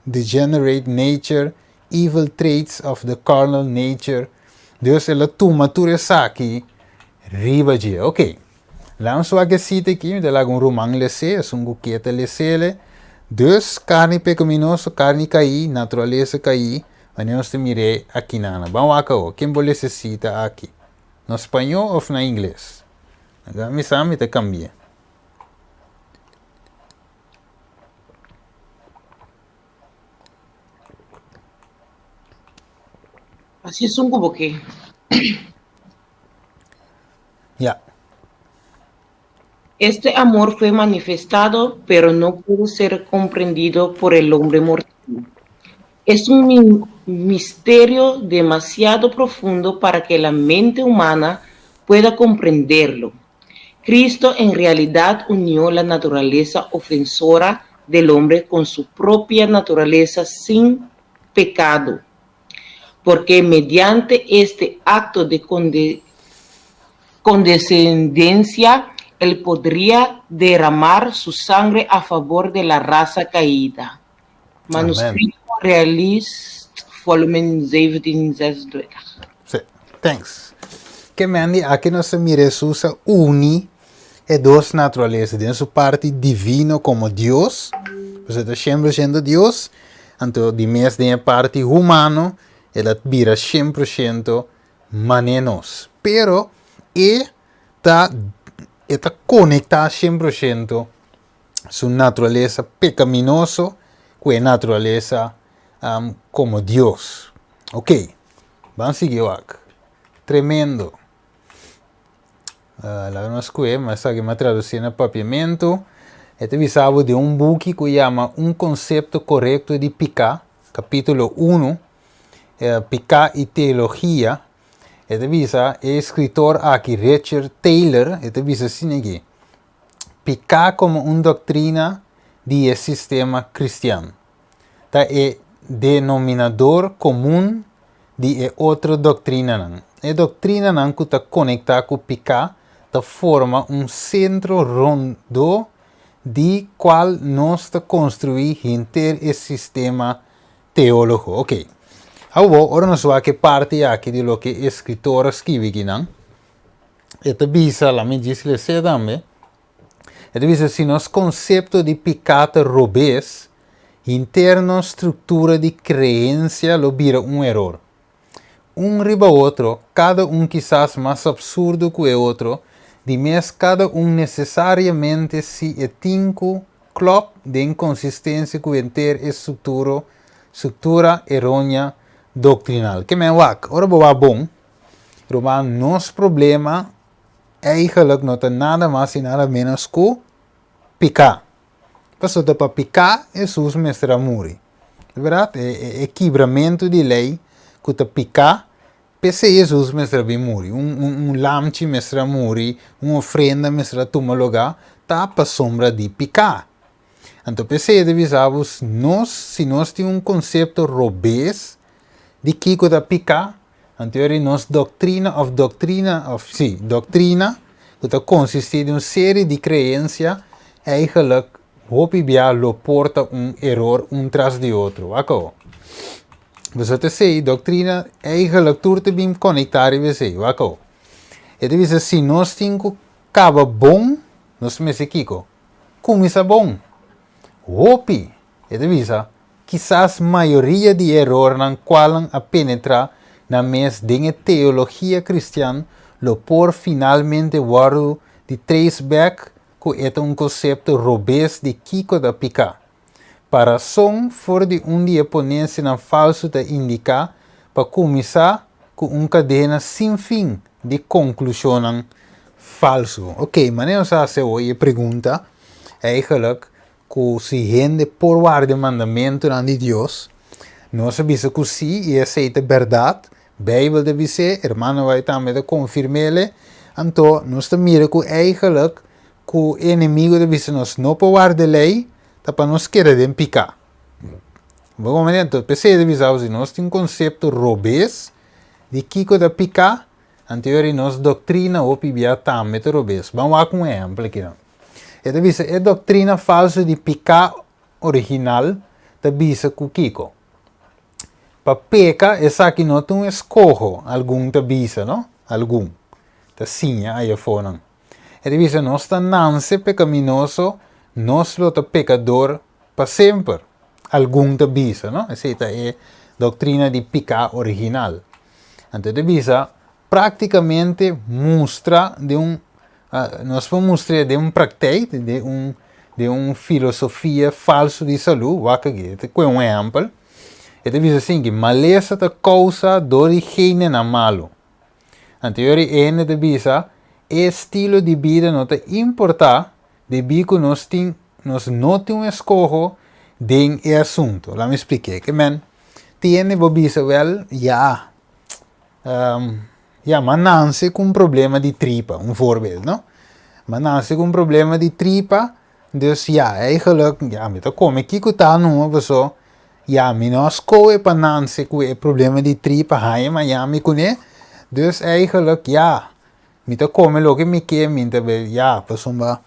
degenerate nature, evil traits of the carnal nature. Dus el a tuma tur esaki riba dje. Ok. Laat nos wak e sita aki, mi ta laga un ruman les'é, esun ku ke ta les'ele. Dus, karni pekaminoso, karni kaí, naturalesa kaí, wanneer nos ta mir'é akinana. Ban wak awor, ken por lesa e sita aki? Na spañó òf na ingles? Laga mi sa, mi ta kambi'é. Así esun ku bo ke. Ya. Este amor fue manifestado, pero no pudo ser comprendido por el hombre mortal. Es un misterio demasiado profundo para que la mente humana pueda comprenderlo. Cristo en realidad unió la naturaleza ofensora del hombre con su propia naturaleza sin pecado, porque mediante este acto de condescendencia él podría derramar su sangre a favor de la raza caída. Manuscrito Realist, volumen 1726. Sí, thanks. Ke men di aki nos ta mira Hesus a uni e dos naturalesa den su parti divino komo Dios, pues e ta 100% Dios, anto di mes den e parti humano el a bira 100% mané nos. Pero e ta e ta konektá 100% su naturalesa pekaminoso ku e naturalesa komo Dios. Ok, ban sigui wak. Tremendo. Uh, laga nos kue, ma esaki mi a tradusi na papiamentu. E ta bisa bo di un buki ku yama Un konsepto korekto di piká, kapítulo 1, eh, Piká i Teologia. E ta bisa, e eskritor aki Richard Taylor, e ta bisa asina aki, Piká komo un doktrina di e sistema kristian ta e denominador komun di e otro doktrinanan. E doktrinanan ku ta konektá ku piká ta forma un sentro rondó di kual nos ta konstruí henter e sistema teólogo. Oké. Awor, ora nos wak e parti aki di loke e eskritor a skibi akinan, e ta bisa, laat mi djis les'é tambe, e ta bisa, si nos konsepto di piká ta robes, henter nos struktura di kreensia lo bira un eror. Un riba otro, kada un kisas mas absurdo ku e otro, di mes kada un nesesariamente si e tin ku klòp den konsistensia ku henter e strukturo struktura erónea doktrinal. Ke men wak, ora bo wak bon, ruman, nos problema eigenlijk no ta nada mas i nada ménos ku piká. Pasobra ta pa piká Hesus mester a muri. Di bèrdat, e e kibramentu di lei ku ta piká, p'esei Hesus mester a bin muri. Un un un lamchi mester a muri, un ofrenda mester a tuma lugá, ta pasobra di piká. Anto p'esei e ta bisa bo, nos, si nos tin un konsepto robes di kiko ta piká, Anto eri nos doktrina òf doktrina òf sí, doktrina ku ta konsistí di un seri di kreensia eigenlijk hopi bia lo por ta un eror un tras di otro. Wak awo. Boso ta esei doktrina eigenlijk tur ta bin konektá riba esei. Wak awo. E ta bisa si nos tin ku kaba bon nos mester kiko? Kuminsá bon. Hopi E ta bisa, Kisas mayoria di e erornan kualnan a penetrá nan mes den e teologia kristian lo por finalmente wòrdu di trace bèk ku e ta un konsepto robes di kiko ta piká. Pa rason for di un di e ponensianan falsu ta indiká pa kuminsá ku un kadena sin fin di konklushonnan falsu. Oké, manera nos a hasi awor e pregunta, eigenlijk Ku si hende por warda e mandamentunan di Dios, nos a bisa ku sí, i esei ta bèrdat. Beibel ta bis'é, hermano White tambe ta konfirm'el. Anto, nos ta mira ku eigentlik ku e enemigu ta bisa nos no por warda e lei, ta pa nos keda den piká. Bo komprende? Anto, p'esei ta bisa bo, si nos tin un konsepto robes di kiko ta piká, anto yori nos doktrina hopi bia tambe ta robes. Ban wak un ehèmpel akinan. E ta bisa e doktrina falsu di piká original ta bisa ku kiko? Pa peka esaki no ta un eskoho, algun ta bisa, no? Algun ta siña ayafonan. E ta bisa nos ta nanse pekaminoso, nos lo ta pekador pa semper. Algun ta bisa, no? Esei ta e doktrina di piká original. Anto e ta bisa Práktikamente mustra den un nos por mustr'é den un praktijk, den un den un filosofia falsu di salú, wak aki, e ta kohe un ehèmpel, e ta bisa asin ki malesa ta kousa dor di genenan malu. Anto e ora e hende ta bisa e estilo di bida no ta importá debí ku nos tin nos no tin un eskoho den e asuntu. Laat mi splik'é, ke men tin hende bo bisa wèl ya. Ya, m'a nanse ku un problema di tripa, un voorbeeld, no? M'a nanse ku un problema di tripa, dus ya, eigenlijk, ya, mi ta kome kiko ta numa, paso, ya, mi no a skohe pa nanse ku e problema di tripa, haña Miami kuné, dus eigenlijk, ya, mi ta kome loke mi ke, mi ta be, ya, pasobra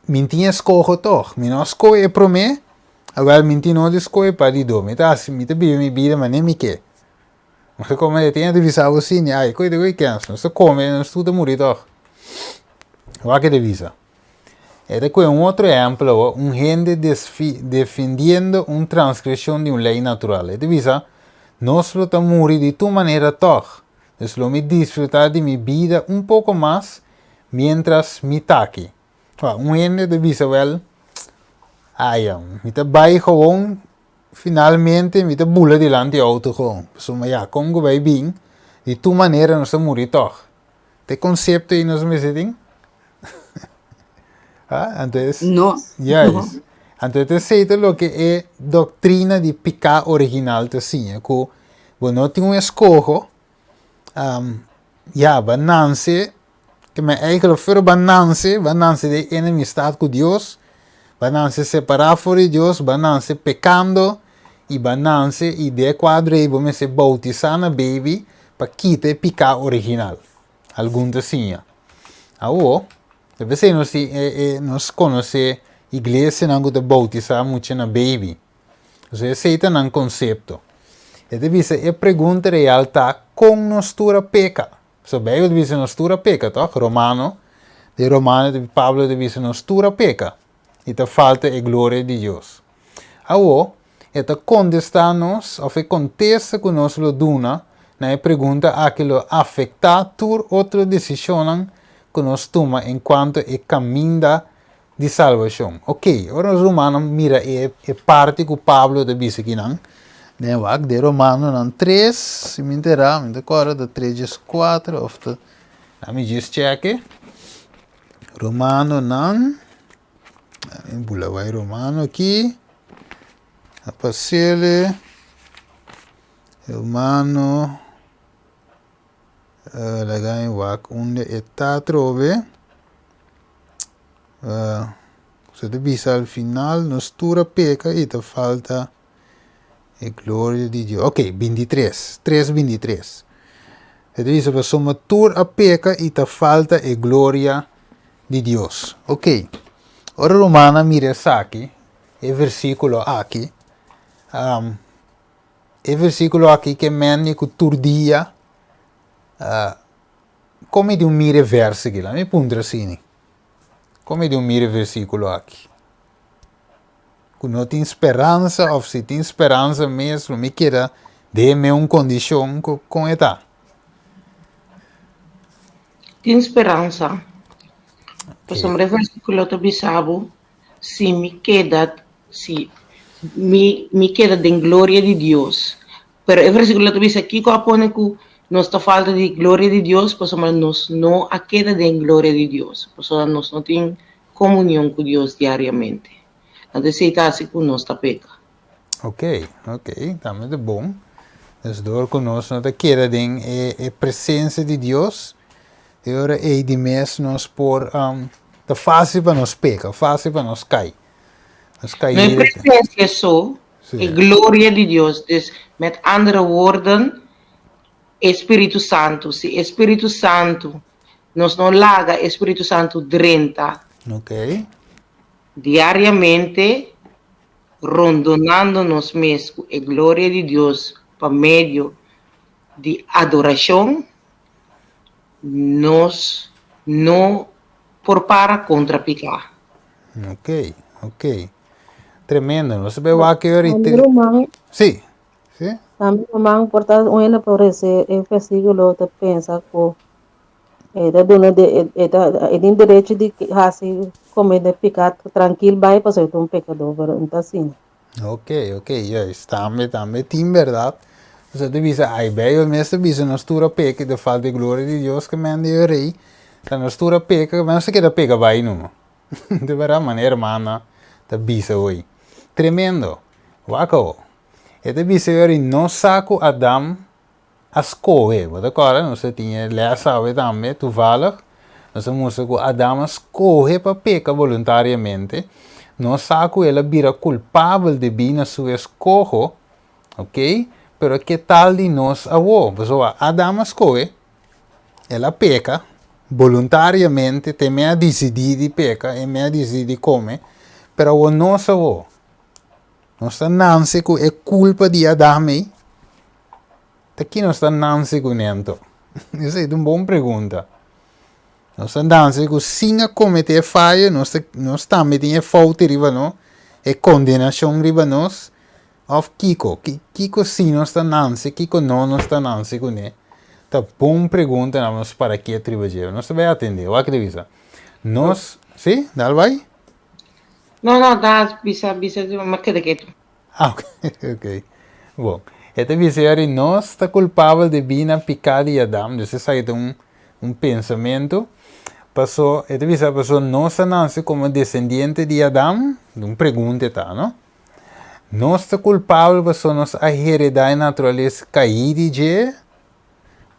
mi tin eskoho tòg, mi no a skohe e promé, awèl mi tin no di skohe pa di dos, mi ta hasi, mi ta biba mi bida manera mi ke. Nos ta kome de tin di bisa bo sini ai koe de koe kens nos ta kome nos tur ta muri tog. Wak e ta bisa. E ta koe un otro ehempel awo, un hende defendiendo un transgreshon di un lei natural. E ta bisa, nos lo ta muri di tur manera tog, dus lo mi disfruta di mi bida un poko mas mientras mi ta aki. Un hende ta bisa wel, ai mi ta bai gewoon Finalmente mi ta bula dilanti auto gewoon. Pasobra ya, kon ku bai bin, di tur manera nos ta muri tòg. Ta e konsepto ei nos mester tin? Ha? Anto es, No. Juist. Anto e ta esei ta loke e doktrina di piká original ta siña, ku bo no tin un eskoho. Ya, bo a nanse, ke men eigenlijk for bo a nanse, bo a nanse den enemistad ku Dios, bo a nanse separá for di Dios, bo a nanse pekando, i bo a nanse i den e kuadro ei bo mester boutisá na baby pa kita e piká original. Algun ta siña. Awor, ta p'esei nos tin e e nos konosé iglesianan ku ta boutisá mucha na baby. Pasobra esei ta nan konsepto. E ta bisa e pregunta real ta kon nos tur a peka. Pasobra Beibel ta bisa nos tur a peka, tòg? Romano, den Romano Pablo ta bisa nos tur a peka i ta falta e gloria di Dios. Awor, e ta kontestá nos òf e kontesta ku nos lo duna na e pregunta aki lo afektá tur otro desishonnan ku nos tuma enkuanto e kaminda di salbashon. Ok, ora nos rumannan mira e e parti ku Pablo ta bisa akinan, den wak den Romanonan tres, si mi entera, mi ta kòrda ta tres djes kuater òf ta, lami djes chèke. Romanonan, mi bula bai Romano aki, a pasele, Romano, laga mi wak unda e ta atrobe. Su ta bisa al final nos tur a peka i ta falta e gloria di Dios. Ok, bintitres, tres bintitres. E ta bisa pasobra tur a peka i ta falta e gloria di Dios. Ok, ora rumannan mira esaki, e versikulo aki, e versikulo aki ke mende ku tur dia Kon mi di un mira e vèrs aki? Laat mi puntra asini. Kon mi di un mira e versíkulo aki? Ku no tin speransa òf si tin speransa mes lo mi keda den e meun kondishon ku kon e ta? Tin speransa. Pasobra e versíkulo ta bisa bo si mi keda si mi mi keda den gloria di Dios. Pero e versíkulo ta bisa kiko a pone ku nos ta falta di gloria di Dios pasobra nos no a keda den gloria di Dios, pasobra nos no tin komunion ku Dios diariamente. Anto esei ta hasi ku nos ta peka. Ok, ok, tambe ta bon. Dus dor ku nos no ta keda den e e presensia di Dios, e ora ei di mes nos por ta fásil pa nos peka, fásil pa nos kai. Nos No e kaida. presensia so, Sí. E gloria di Dios, dus met andere woorden, e Spiritu Santu. Si e Spiritu Santu, nos no laga e Spiritu Santu drenta diariamente, rondonando nos mes ku e gloria di Dios pa medio di adorashon, nos no por para kontra piká. Ok, ok. Tremendo. Nos ta bay wak e ora Tambe ruman, Sí, sí. tambe ruman por ta un hende por rese e versículo ta pensa ku e ta duna de e e ta e tin derecho di hasi komete piká trankil bai pasobra e ta un pekadó pero no ta asina. Ok, ok, juist. Tambe, tambe tin berdad. Nos ta bisa, ai, Bijbel mes ta bisa nos tur a peka i ta falta e gloria di Dios ke men di e rei. Ta nos tur a peka, ke men nos ta keda peka bai numa. Di berdad, manera hermana ta bisa hoy. Tremendo. Wak awo. E ta bisa e ora no sa ku Adam a skohe. Bo ta kòrda nos a tin e lès awe tambe, toevallig. Nos a mustra ku Adam a skohe pa peka boluntariamente. Nos sa ku el a bira kulpabel debí na su eskoho, ok? Pero ke tal di nos awo? Pasobra Adam a skohe, el a peka boluntariamente, te me a disidí di peka, e me a disidí di kome, pero awo nos awo, nos ta nanse ku e kulpa di Adam ei? Ta ki nos ta nanse ku ne anto? Esei ta un bon pregunta. Nos ta nanse ku sin a kometé e fayo, nos ta nos tambe tin e fout riba nos, e kondenashon riba nos, òf kiko? Kiko si nos ta nanse, kiko no nos ta nanse kuné? Ta bon pregunta na nos para kiet riba dje. Nos ta bai atendé. Wak ta bisa. Nos, si? Dal bai? No, no, ta bisa, bisa, mi a keda ketu. Ah, ok, ok. Bon. E ta bisa yori nos ta kulpabel debí na piká di Adam. Dus esaki ta un, un pensamentu. Paso, e ta bisa paso nos a nase komo desendiente di Adam? Un pregunta e ta, no? Nos ta kulpabel paso nos a heredá e naturalesa kaí di dje?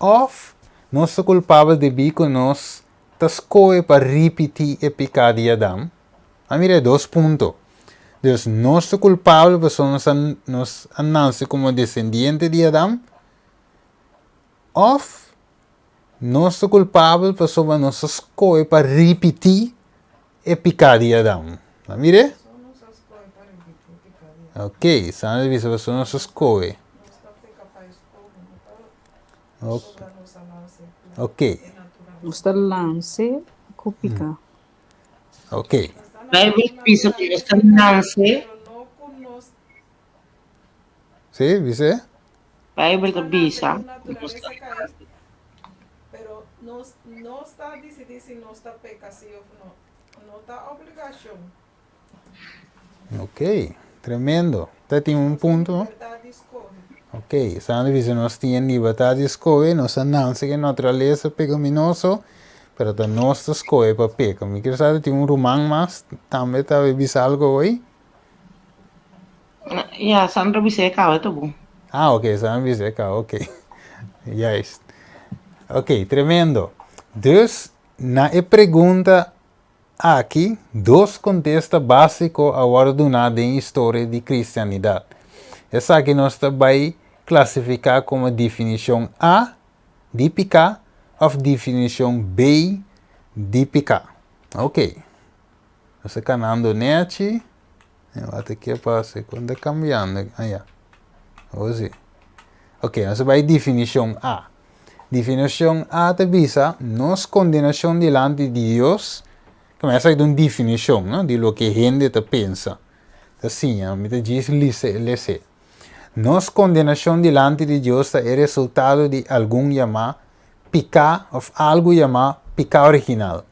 Òf Nos ta kulpabel debí ku nos ta skohe pa ripití e piká di Adam? A mira e dos punto. Dus nos ta kulpabel pasobra nos a nos a nase komo desendiente di Adam? Òf nos ta kulpabel pasobra nos ta skohe pa ripití e piká di Adam? A mira? Ok, Sandra bisa pasobra nos ta skohe. Ok. Nos ta lanse ku piká. Ok. Bijbel bisa ku nos ta nase. Sí, bis'é? Bijbel ta bisa ku nos ta nase. Pero nos no ta disidí si nos ta peka sí òf no. No ta obligashon. Ok, tremendo. Ta tin un punto. Ok, Sandra dice nos tin libertad di scoge, nos a nace cu naturaleza pecaminoso, pero ta nos ta scoge pa peca. Mi kier sa tin un ruman mas tambe ta bisa algo hoy. Ya, Sandra bisa e caba ta bon. Ah, ok, Sandra bisa e caba, ok. Juist. Ok, tremendo. Dus, na e pregunta Aki, dos kontesta básiko a wòrdu duná den historia di kristianidat. Esaki nos ta bai klasifiká komo definishon A di piká òf definishon B di piká. Oke, nos ta kanando nèchi. Wak ke pasa, kon ta kambiando? Ah ya, awor si. Oke, nos ta bai definishon A. Definishon A ta bisa, nos kondenashon dilanti di Dios, kòm esaki ta un definishon, no, di loke hende ta pensa, ta siña, mi ta djis lise les'é. Nos kondenashon dilanti di Dios ta e resultado di algun yamá piká òf algu yamá piká original.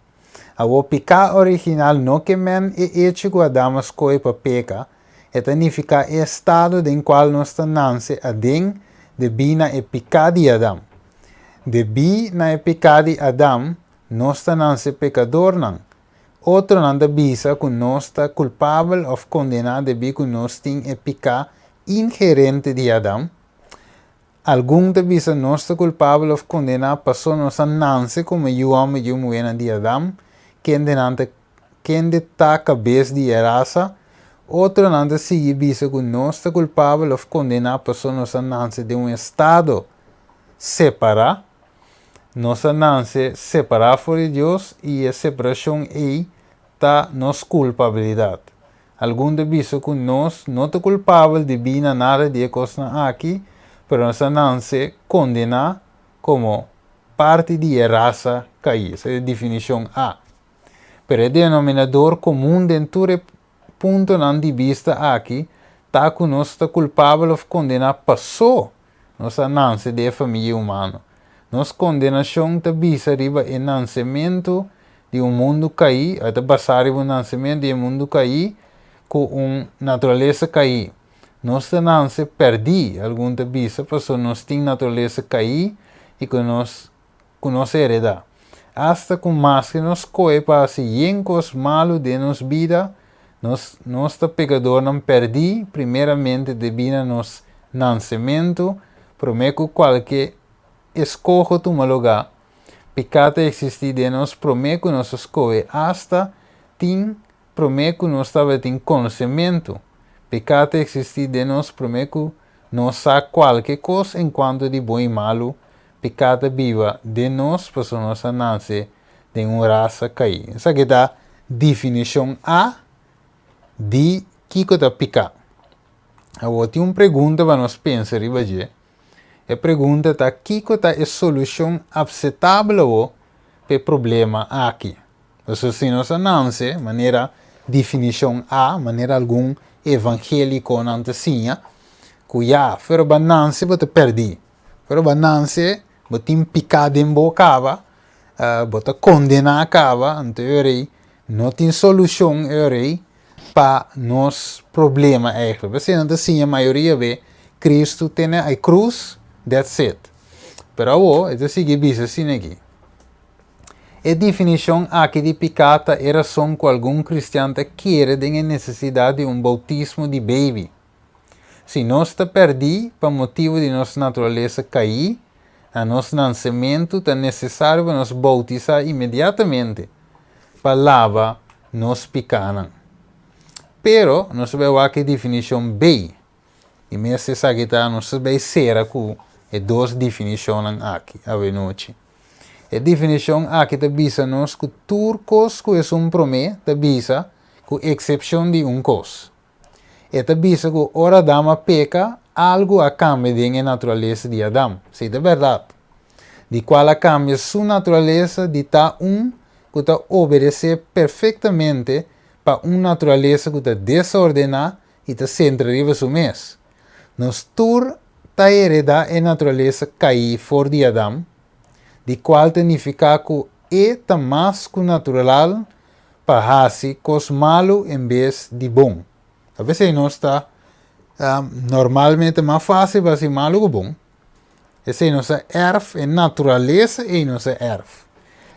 Awor, piká original no ke men e echo ku Adam a skohe pa peka, e ta nifiká e estado den kual nos ta nanse aden debí na e piká di Adam. Debí na e piká di Adam, nos ta nanse pekadornan. Otronan ta bisa ku nos ta kulpabel òf kondená debí ku nos tin e piká inherente di Adam. Algun ta bisa nos ta kulpabel òf kondená paso nos a nanse komo yu hòmber i yu muhénan di Adam, kendenan ta kende ta kabes di e rasa. Otronan ta sigui bisa ku nos ta kulpabel òf kondená paso nos a nanse den un estado separá. Nos a nanse separá for di Dios i e separashon ei ta nos kulpabilidat. Algun ta bisa ku nos no ta kulpabel debí na nada di e kosnan aki, pero nos a nanse kondená komo parti di e rasa kaí. Esei ta e definishon A. Pero e denominador komun den tur e puntonan di bista aki ta ku nos ta kulpabel òf kondená pasó nos a nanse den e famia humano. Nos kondenashon ta bisa riba e nansementu di un mundu kaí, a ta basá riba un nansementu di e mundu kaí ku un naturalesa kaí. Nos ta nanse pèrdí, algun ta bisa, pasobra nos tin naturalesa kaí i ku nos ku nos heredá. Asta ku maske nos skohe pa hasi yen kos malu den nos bida, nos nos ta pekadornan pèrdí primeramente debí na nos nansementu promé ku kualke eskoho tuma lugá. Piká ta eksistí den nos promé ku nos a skohe, asta tin promé ku nos tabatin konosementu. Piká ta eksistí den nos promé ku nos sa kualke kos enkuanto di bon i malu. Piká ta biba den nos pasobra nos a nase den un rasa kaí. Esaki ta definishon A di kiko ta piká. Awor tin un pregunta pa nos pensa riba dje. E pregunta ta kiko ta e solushon apsetabel awor pa e problema aki? Pasobra si nos a nanse manera definishon A, manera algun evangelikonan ta siña, ku ya, pero bo a nanse bo ta pèrdí. Pero bo a nanse bo tin piká den bo kaba, bo ta kondená kaba, anto e ora ei no tin solushon e ora ei pa nos problema eigenlijk. P'esei nan ta siña mayoria be Cristo tene e cruz, that's it. Pero awor e ta sigui bisa asina aki. E definishon aki di piká ta e rason ku algun kristian ta kere den e nesesidat di un boutismo di beibi. Si nos ta pèrdí pa motibu di nos naturalesa kaí, Na nos nansementu ta nesesario pa nos boutisá inmediatamente pa laba nos pikánan. Pero, nos ta bai wak e definishon B. I mes esaki ta nos ta bai sera ku e dos definishonnan aki awenochi. E definishon aki ta bisa nos ku tur kos ku esun promé ta bisa ku eksepshon di un kos. E ta bisa ku ora Adam a peka, algu a kambia den e naturalesa di Adam. Esei ta bèrdat. Di kual a kambia su naturalesa di ta un ku ta obedesé perfektamente pa un naturalesa ku ta desordená i ta sentra riba su mes. Nos tur ta heredá e naturalesa kaí for di Adam, di kual ta nifiká ku e ta mas ku natural pa hasi kos malu en bes di bon. Ta p'esei nos ta normalmente mas fásil pa hasi malu ku bon. Esei nos a èrf, e naturalesa ei nos a èrf.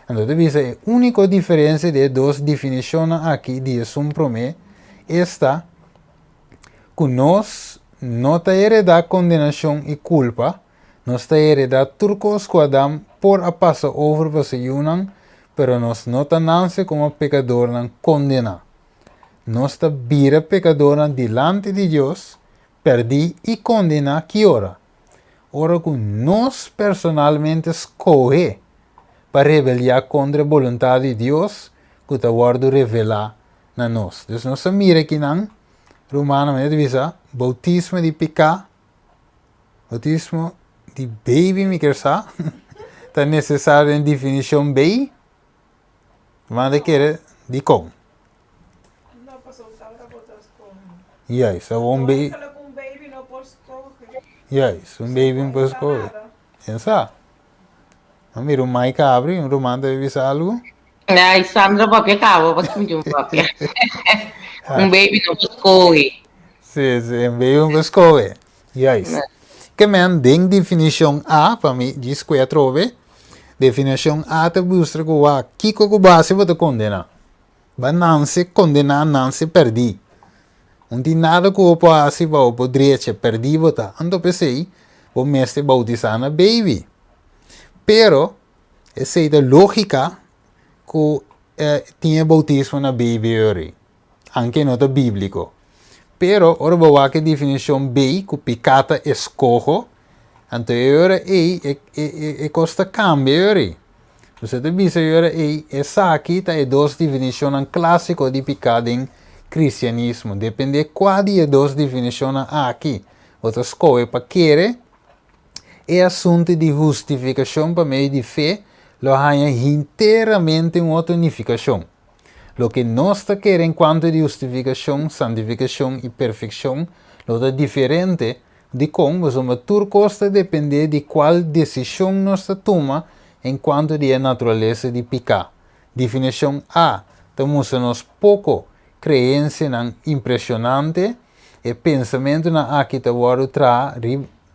Anto ta bisa e úniko diferensia di e dos definishonnan aki di esun promé esta ku nos no ta heredá kondenashon i kulpa, nos ta heredá tur kos ku Adam por a pasa over pa su yunan, pero nos no ta nanse komo pekadornan kondená. Nos ta bira pekadornan dilanti di Dios, pèrdí i kondená ki ora? Ora ku nos personalmente skohe pa rebeliá kontra e boluntat di Dios ku ta wòrdu revelá na nos. Dus nos ta mira kinan, rumannan, manera ta bisa, boutismo di piká, boutismo di baby mi kier sa, ta nesesario den definishon bei, rumannan ta kere dikon? No, pasobra tabata bo ta skohe. Juist, awor un baby. Un baby no por skohe. Juist, un baby no por skohe. Ken sa? A mira un mic abri, un ruman ta bisa algu. Ay, Sandra papia kaba, pa kiminti un papia. Un baby no por skohe. Sí, sí, un baby no por skohe. Juist. Ke men den definishon A, pa mi djis kue atrobe, definishon A ta mustra ku wak kiko ku base bo ta kondená. Ba nanse kondená, nanse pèrdí. Un tin nada ku bo por hasi pa bo por drecha, pèrdí bo ta. Anto p'esei bo mester boutisá na baby. Pero esei ta lógika ku tin e boutismo na baby ori, anke no ta bíbliko. Pero ora bo wak e definishon bei ku piká ta eskoho, anto e ora ei e kos ta kambia e ora ei. Bo ta bisa e ora ei esaki ta e dos definishonnan klásiko di piká den kristianismo. Dependé kua di e dos definishonnan aki bo ta skohe pa kere, e asuntu di hustifikashon pa medio di fe lo haña hinteramente un otro nifikashon. Loke nos ta kere en kuantu di hustifikashon, santifikashon i perfekshon lo ta diferente. Dikon? Pasobra tur kos ta dependé di kual desishon nos ta tuma en kuantu di e naturalesa di piká. Definishon A ta mustra nos poko kreensianan impreshonante. E pensamentunan aki ta wòrdu traha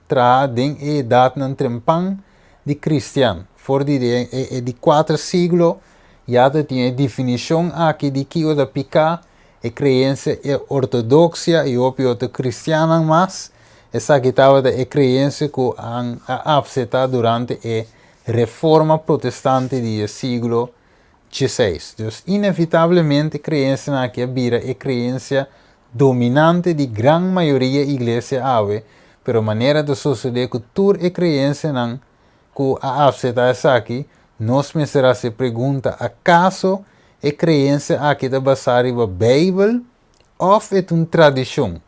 traha den e edatnan trempan di kristian. For di e di kuater siglo ya ta tin e definishon aki di kiko ta piká, e kreensia e ortodoksia i hopi otro kristiannan mas. Esaki tabata e kreensia ku an a apseptá durante e Reforma Protestante di e siglo dieseis. Dus inevitablemente kreensianan aki a bira e kreensia dominante di gran mayoria iglesia awe, pero manera ta sosodé ku tur e kreensianan ku a apseptá esaki, nos mester hasi e pregunta, Akaso e kreensia aki ta basá riba Beibel òf e ta un tradishon?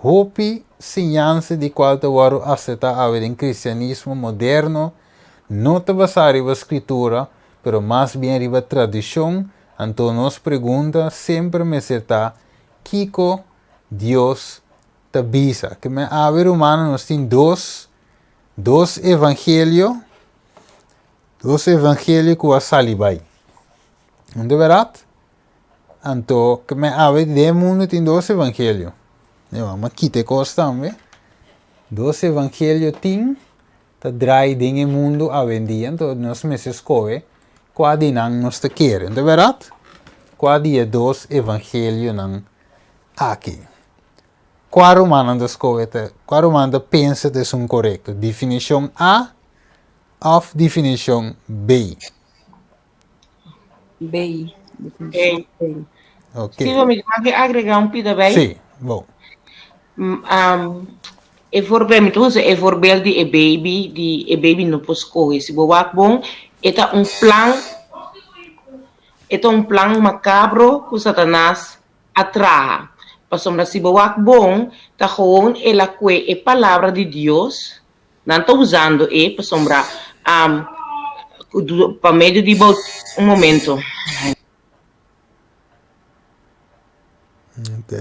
Hopi siñansa di kual ta wòrdu aseptá awe den kristianismo moderno no ta basá riba Skritura, pero mas bien riba tradishon, anto nos pregunta semper mester ta, Kiko Dios ta bisa? Ke men awe rumannan nos tin dos dos evangelio, dos evangelio ku a sali bai. No ta bèrdat? Anto ke men awe den e mundu tin dos evangelio. Bo a kita e kos tambe. Dos evangelio tin ta drai den e mundu awendia, anto nos mester skohe kua di nan nos ta kere. No ta bèrdat? Kua di e dos evangelionan aki? Kua rumannan ta skohe ta, kua ruman ta pensa ta esun korekto? Definishon A. Òf definishon B? B. Definishon B. Ok. Steve, mi mag agregá un pida bij? Sí, bon. E voorbeeld, mi ta usa e voorbeeld di e baby, di e baby no por skohe. Si bo wak bon, e ta un plan, e ta un plan macabro ku Satanas a traha. Pasobra si bo wak bon, ta gewoon el a kue e palabra di Dios, nan ta usando e pasobra pa medio di un momento. Ok.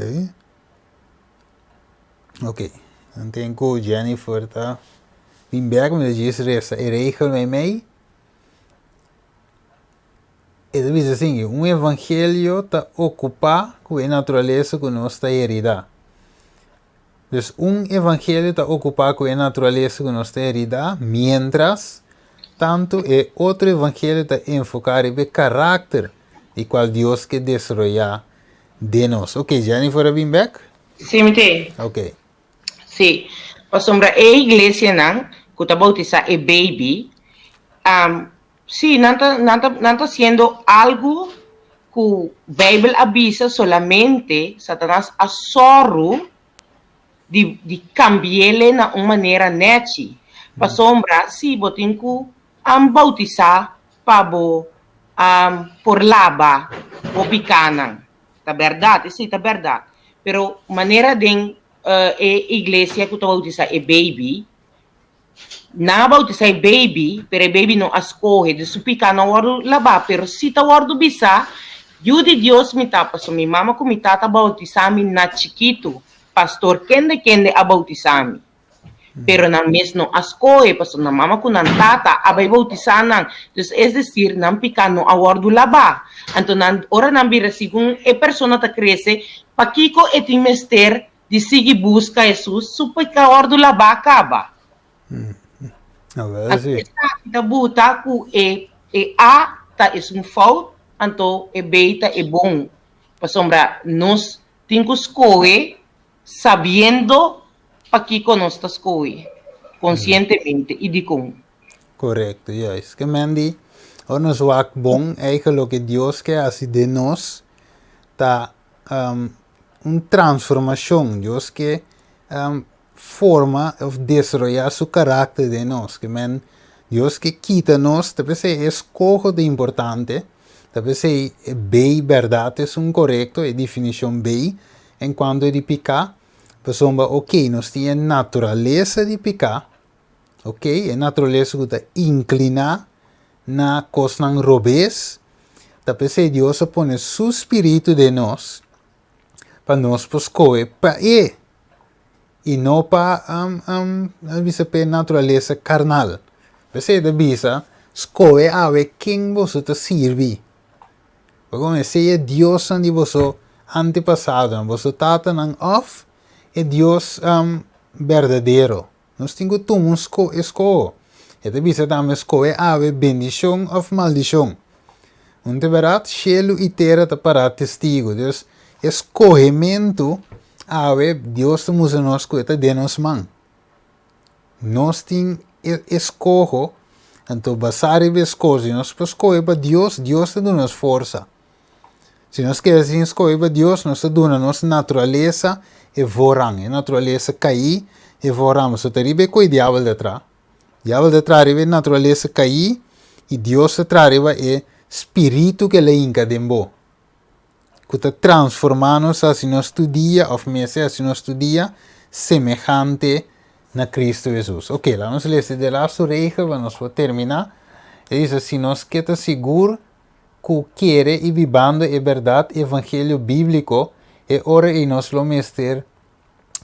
Ok. Dan tin ku Jennifer ta bin bek, mi ta djis resa e regel meimei. E ta bisa asin, un evangelio ta okupá ku e naturalesa ku nos ta heridá. Dus un evangelio ta okupá ku e naturalesa ku nos ta heridá, miéntras tantu e otro evangelio ta enfoká riba e karakter di kual Dios ke desaroyá den nos. Ok, Jennifer a bin bèk? Sí, mi te. Ok. Sí, pasobra e iglesianan ku ta boutisá e baby, Sí, nan ta, nan ta, nan ta haciendo algo cu Bijbel a bisa solamente Satanas a sòru di, di cambiele na un manera nechi. Pasobra si bo tin cu um bautisa pa bo um por laba bo picanan. Ta berdad, esey ta berdad. Pero manera den e iglesia cu ta bautisa e baby, Nan a bautisá e baby, pero e baby no a skohe, dus su piká no a wòrdu labá. Pero si ta wòrdu bisá, Yu di Dios mi ta, pasobra mi mama ku mi tata a bautisá mi na chikitu. Pastor kende kende a bautisá mi. Pero nan mes no a skohe, pasobra nan mama ku nan tata a bai bautisá nan. Dus es desir, nan piká no a wòrdu labá. Anto nan, ora nan bira segun e persona ta krese, pakiko e tin mester Di sigui buska Hesus, su piká wòrdu labá kaba. Awel si. Esaki ta buta ku e e A ta esun fout, anto e B ta e bon. Pasobra nos tin ku skohe sabiendo pakiko nos ta skohe, konsientemente i dikon. Korekto, juist. Ke men di, ora nos wak bon, eigen loke Dios ke hasi den nos ta un transformashon. Dios ke forma òf desaroyá su karakter den nos. Ke men Dios ke kita nos, ta p'esei e eskoho ta importante, ta p'esei e bei bèrdat esun korekto, e definishon bei en kuanto di piká, pasobra oke nos tin e naturalesa di piká, oke, e naturalesa ku ta inkliná na kosnan robes, ta p'esei Dios a pone su spiritu den nos pa nos por skohe pa e i no pa nos bisa p'e naturalesa karnal. P'esei ta bisa, skohe awe ken boso ta sirbi. Pasobra esei e diosnan di boso antepasadonan, boso tatanan òf e Dios berdadero. Nos tin ku tuma un eskoho. E ta bisa tambe skohe awe bendishon òf maldishon. Un ta bèrdat, shelu i tera ta pará testigu. Dus, e skohementu awe Dios ta mustra nos ku e ta den nos man. Nos tin e eskoho, anto basá riba e eskoho, si nos por skohe pa Dios, Dios ta duna nos forsa. Si nos keda sin skohe pa Dios, nos ta duna nos naturalesa e voorrang. E naturalesa kaí, e voorrang. Pasobra ta riba e ku e diabel ta traha. Diabel ta traha riba e naturalesa kaí i Dios ta traha riba e spiritu ku el a hinka den bo, ku ta transformá nos hasi nos tur dia òf mester hasi nos tur dia semehante na Kristu Hesus. Oke, laga nos lesa e de lastu regel pa nos por terminá. E bisa, Si nos ke ta sigur ku kere i bibando e bèrdat evangelio bíbliko, e ora ei nos lo mester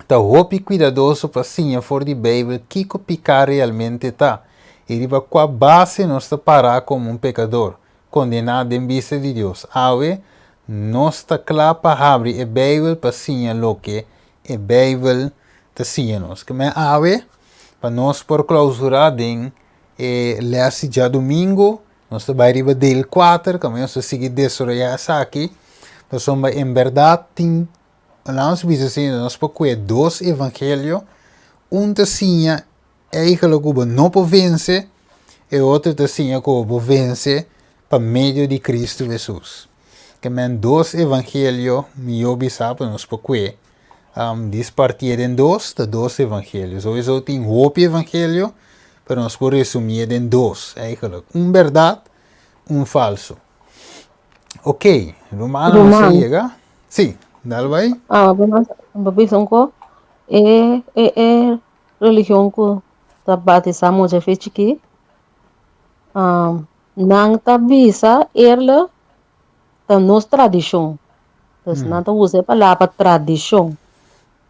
ta hopi kuidadoso pa siña for di Beibel kiko piká realmente ta i riba kua base nos ta pará komo un pekador, kondená den bista di Dios. Awe, nos ta kla pa habri e Beibel pa siña loke e Beibel ta siña nos. Keme awe, pa nos por klousurá den e lès di djadumingu, Nos ta bai riba deel kuater, kaminda nos ta sigui desaroyá esaki, pasobra en bèrdat tin, laga nos bisa asina, nos por kue dos evangelio, un ta siña eigenlijk ku bo no por vense, E otro ta siña ku bo vense pa medio di Kristu Hesus. Ke men dos evangelio mihó bisa pa nos por kue. Dispartié den dos ta dos evangelio. Souiso tin hopi evangelio, pero nos por resumié den dos eigenlijk. Un bèrdat, un falso. Ok, Romano nos a Ruman. yega. Sí, dal bai. Ah, bo bisa un ko e e e religion ku ta batisá mucha fe chikí, nan ta bisa eerlijk ta nos tradishon. Dus nan ta usa e palabra tradishon.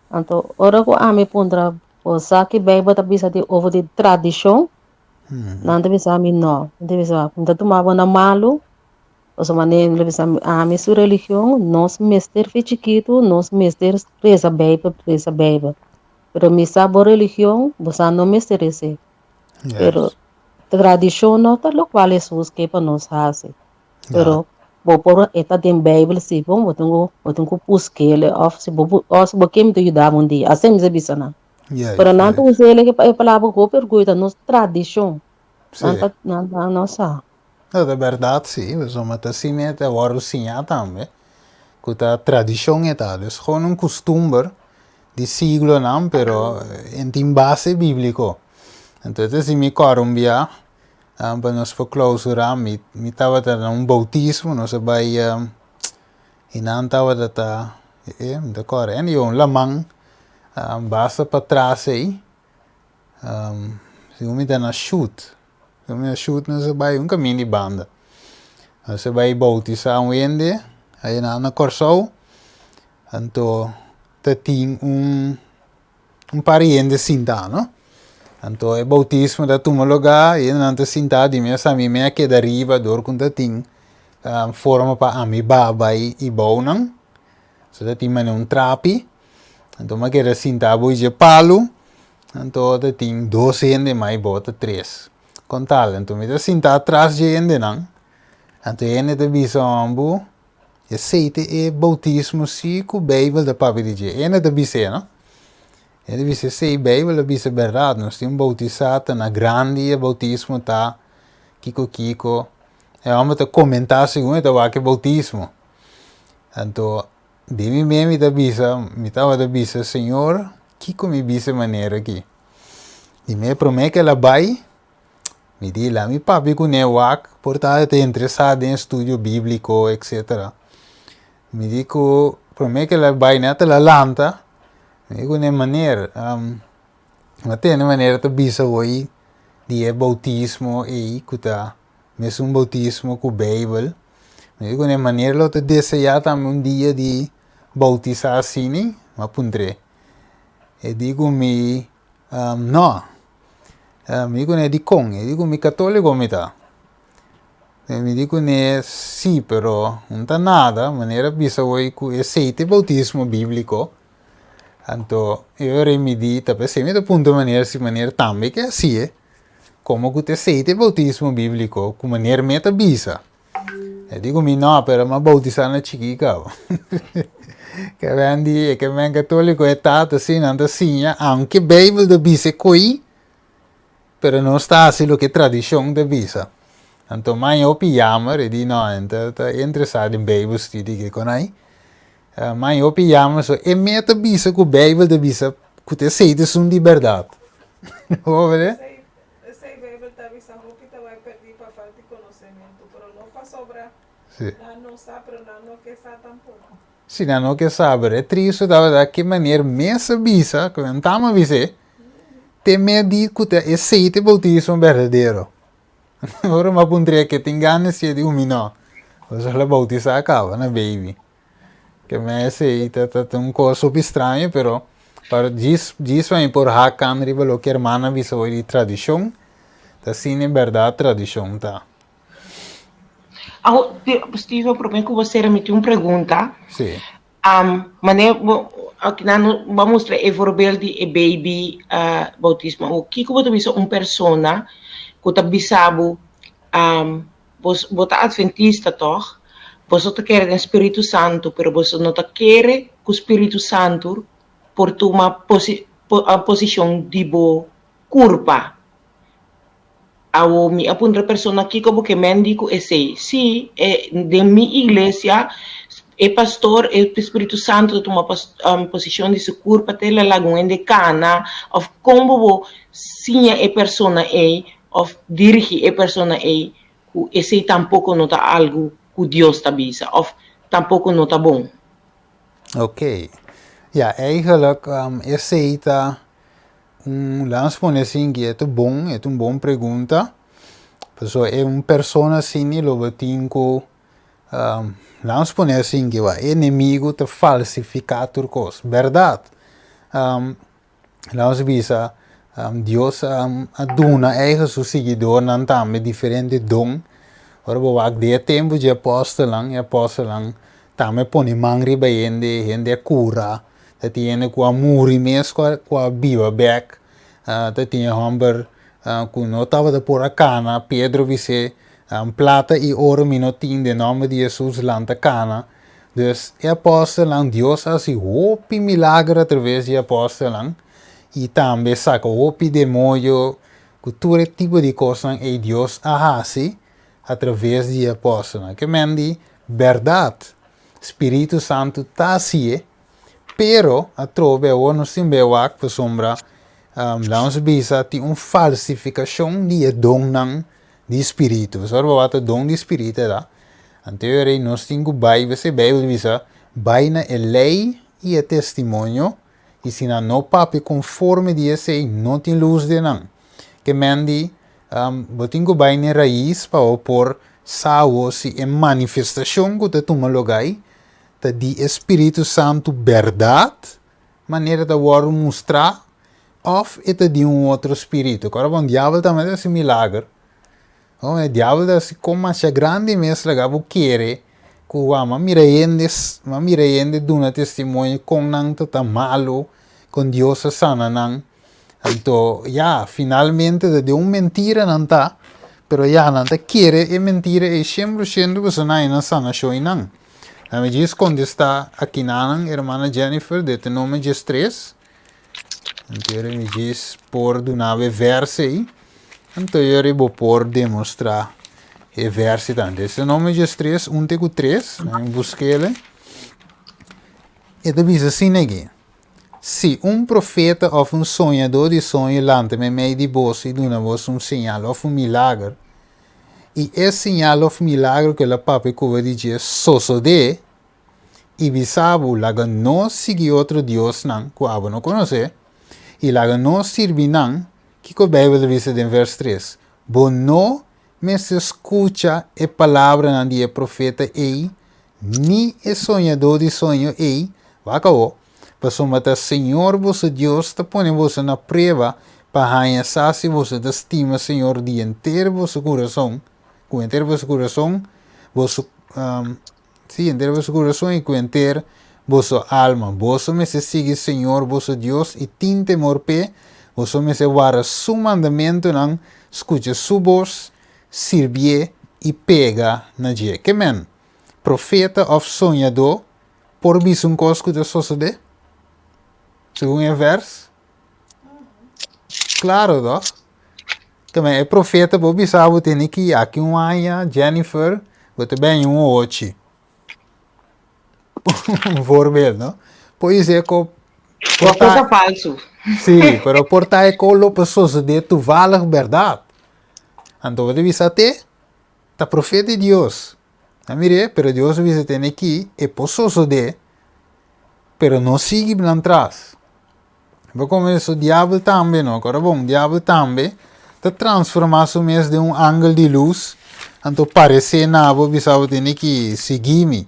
Anto ora ku ami puntra bo sa ki Beibel ta bisa di over di tradishon, nan ta bisa mi no. Nan ta bisa mi ta tuma bo na malu, pasobra manera nan ta bisa ami su religion nos mester fi chikitu nos mester resa Beibel, resa Beibel. Pero mi sa bo religion, bo sa no mester esei. Pero tradishon no ta lokual Hesus ke pa nos hasi. Pero bo por e ta den Beibel si bon bo tin ku bo tin ku busk'el òf si bo òf si bo ke mi ta yuda bo un dia. Asina mi ta bisa nan. Pero nan ta usa el e palabra ku hopi orguyo ta nos tradishon. Nan ta nan nan no sa. No, ta bèrdat si, pasobra ta asina e ta wòrdu siñá tambe, ku ta tradishon e ta. Dus gewoon un kustumber di siglonan, pero en tin base bíbliko. Entonces si mi kòrda un bia, pa nos por klousurá, mi mi tabata na un boutismo, nos a bai i nan tabata ta, e mi ta kòrda, anyway un laman basta patras ei, segun mi ta na Shut, segun mi na Shut nos a bai un kaminda di banda. Nos a bai boutisá un hende ayina na Kòrsou. Anto ta tin un un par di hende sintá no. Anto e boutismo ta tuma lugá i nan ta sintá di mes ami mi a keda riba dor ku ta tin forma pa ami baha bai i bou nan. So ta tin manera un trapi. Anto mi a keda sintá bou dje palu. Anto ta tin dos hende mas i bou ta tres. Kon tal? Anto mi ta sintá tras dje hendenan. Anto e hende ta bisa hombu. Esei ta e boutismo si ku Beibel ta papia di dje. Ene ta bis'é, no? E ta bisa esei Beibel a bisa bèrdat. Nos tin boutisá ta na grandi e boutismo ta kiko kiko. E hòmber ta komentá segun e ta wak e boutismo. Anto di mi mes mi ta bisa, mi tabata bisa, Señor, kiko mi bisa e manera aki? Di mi e promé ku el a bai, Mi di, Laat mi papia ku ne wak, por ta e ta interesá den estudio bíbliko, etcetera. Mi di ku promé ku el a bai nèt el a lanta, mi di ku ne, Meneer, mi a tende manera ta bisa hoy di e boutismo ei ku ta mesun boutismo ku Beibel. Mi di ku ne, Meneer lo ta deseá tambe un dia di boutisá asina? Mi a puntr'é. E di ku mi, No. Mi di kuné dikon? E di ku mi katóliko mi ta. Mi di kuné si, pero no ta nada, manera a bisa hoy ku esei ta e boutismo bíbliko. Anto e ora ei mi di ta p'esei mi ta puntra manera si manera tambe ke hasié, komo ku ta esei ta e boutismo bíbliko ku manera mi ta bisa. E di ku mi no, pero mi a boutisá na chikí kaba. Ke ben di, ke ben katóliko e tata si nan ta siña, aunke Beibel ta bisa e koi, pero nos ta hasi loke tradishon ta bisa. Anto maña hopi yamer, e di no, e ta ta interesá den Beibel studi ke kon ai. Maña hopi yamer, so e mes ta bisa ku Beibel ta bisa ku ta esei ta esun di bèrdat. Bo wak? Esei Beibel ta bisa, Hopi ta bai pèrdí pa falta di konosementu, pero no pasobra nan no sa, pero nan no ke sa tampoko. Si nan no ke sa, pero e tristu tabata ki manera mes a bisa, ku nan tama bis'é, te mes di ku ta esei ta e boutismo berdadero. Ora mi a puntr'é ke tin gana si e di umi no, pasobra el a boutisá kaba na baby. Ke me esei ta ta ta un kos hopi straño pero pa djis djis pa mi por hakan riba loke hermana a bisa hoy di tradishon ta asina en bèrdat tradishon ta. Awo Steven prome ku bo sera mi tin un pregunta. Si. Mane bo akinan no bo a mustra e voorbeeld di e baby boutismo. Awo kiko bo ta bisa un persona ku ta bisa bo Bos bo ta adventista tòg? Boso ta kere den Spiritu Santu, pero boso no ta kere ku Spiritu Santu por tuma posishon di bo kurpa. Awo mi a puntra persona kiko bo ke men di ku esei. Sí, e den mi iglesia e pastor e Spiritu Santu ta tuma posishon di su kurpa te la laga un hende kana òf kon bo bo siña e persona ei òf dirigí e persona ei ku esei tampoko no ta algu ku Dios ta bisa òf tampoko no ta bon. Oké. Ja, eigenlijk esei ta Un lans pone asin ki e ta bon, e ta un bon pregunta. Pasobra e un persona asini lo bo tin ku lans pone asin ki wak e enemigu ta falsifiká tur kos. Bèrdat, lans bisa Dios a duna eigen su siguidornan tambe diferente don. Ora bo wak den e tempu dje apòstelnan, e apòstelnan tambe pone man riba hende, hende a kura. Ta tin hende ku a muri mes ku a ku a biba bèk. Ta tin e hòmber ku no tabata por a kana, Pedro bis'é, Plata i oro mi no tin, den nòmber di Hesus lanta kana. Dus e apòstelnan, Dios a hasi hopi milager atraves di e apòstelnan i tambe saka hopi demoño ku tur e tipo di kosnan ei Dios a hasi atraves di e apòstelnan. Ke men di bèrdat Spiritu Santu ta hasié, pero atrobe awor nos tin be wak pasobra laga nos bisa tin un falsifikashon di e donnan di spiritu. Pasobra bo wak ta don di spiritu e ta. Anto e ora ei nos tin ku bai, p'esei Beibel ta bisa, bai na e lei i e testimonio, i si nan no papia konforme di esei, no tin lus den nan. Ke men di Bo tin ku bai n'e rais pa bo por sa awor si e manifestashon ku ta tuma lugá ta di e Spiritu Santu bèrdat, manera ta wòrdu mustrá, òf e ta di un otro spiritu. Kòrda bon, diabel tambe ta hasi milager. E diabel ta hasi kon masha grandi mes laga bo kere ku wou m'a mira hende, m'a mira hende duna testimonio kon nan ta ta malu, kon Dios a sana nan. Anto, ya, finalmente ta den un mentira nan ta, pero ya, nan ta kere e mentira ei shen por shento pasobra nan a haña nan sanashon einan. Nan mi djis kontestá akinanan, hermana Jennifer, Deuteronomio diestres. Anto yori mi djis por duna bo e vèrs ei. Anto yori bo por demostrá e vèrs ei tambe. Deuteronomio diestres, un te ku tres, nan mi busk'el. E ta bisa asina aki. Si un profeta òf un soñadó di soño lanta meimei di boso i duna boso un señal òf un milager, i e señal òf milager ku el a papia ku bo di dje sosodé, i bisa bo, Laga nos sigui otro diosnan ku abo no konosé, i laga nos sirbi nan, kiko Beibel ta bisa den vèrs tres? Bo no mester skucha e palabranan di e profeta ei Ni e soñadó di soño ei, wak awor, pasobra ta Señor boso Dios ta pone boso na prueba pa haña sa si boso ta stima Señor di henter boso kurason, ku henter boso kurason, boso, sí, henter boso kurason i ku henter boso alma. Boso mester sigui Señor boso Dios i tin temor p'e, boso mester warda su mandamentunan, skucha su bos, sirbié i pega na dje. Ke men, profeta òf soñadó por bisa un kos ku ta sosodé? Segun e vèrs? Klaro tòg? Ke men, e profeta por bisa bo tene ki aki un aña, Jennifer, bo ta bini un ochi. Un voorbeeld, no? Por dice ku por ta falso. Sí, pero por ta e ko lo por sosodé toevallig bèrdat. Anto bo ta bisa te, ta profeta di Dios. A mir'é, pero Dios a bisa tene ki e por sosodé, pero no sigui nan tras. Bo come eso diabel tambe no, kora bon, diabel tambe ta transforma su mes den un angel di luz, anto parece na bo bisa bo tene ki sigui mi.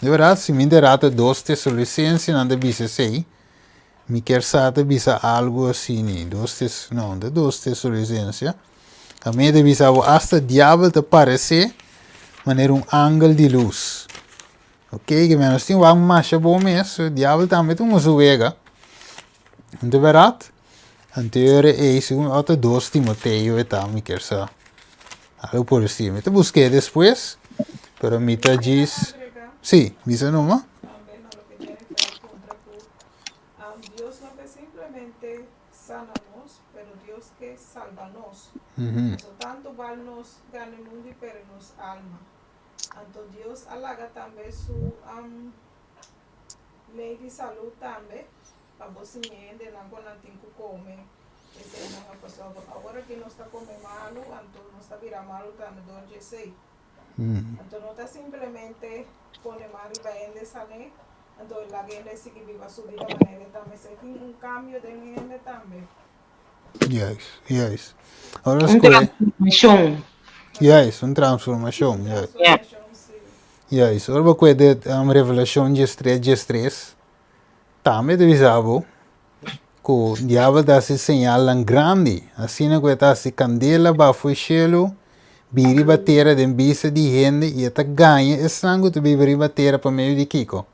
De verdad, si mi derata dos Tesalonicensenan ta bisa esey, mi kier sa ta bisa algo asini, dos Tes, no, ta dos Tesalonicense, a mi ta bisa bo hasta diabel ta parece manera un angel di luz. Ok, ke menos tin wak masha bon mes, e diabel tambe ta un su wega. Anto berat, anterior ei segun otro dos Timoteo e ta mi kier sa. Algo por estilo. Mi ta busk'é despues, pero mi ta djis, sí, bisa numa. Tambe na loke Jennifer a puntra ku Dios no ke simplemente sana nos, pero Dios ke. salba nos. Paso tantu bal nos gana e mundu i perde nos alma. Anto Dios a laga tambe su lei di salú tambe pa bo siña hendenan kon nan tin ku kome eseinan. Pasobra awor aki nos ta kome malu anto nos ta bira malu tambe dor di esei. Anto no ta simplemente pone man riba hende sané, anto e laga hende sigui biba su bida manera e ta mester. Tin un kambio den hende tambe. Juist, juist. Ora Un skohe. transformashon. Juist, un transformashon, juist. Ja. Transformashon, sí. Juist. Ora bo kohe de um, Revelashon 13, 13, tambe ta bisa bo ku diabel ta hasi señalnan grandi, asina ku e ta hasi kandela bafo e shelu, bini riba tera den bista di hende i e ta gaña esnan ku ta biba riba tera pa medio di kiko?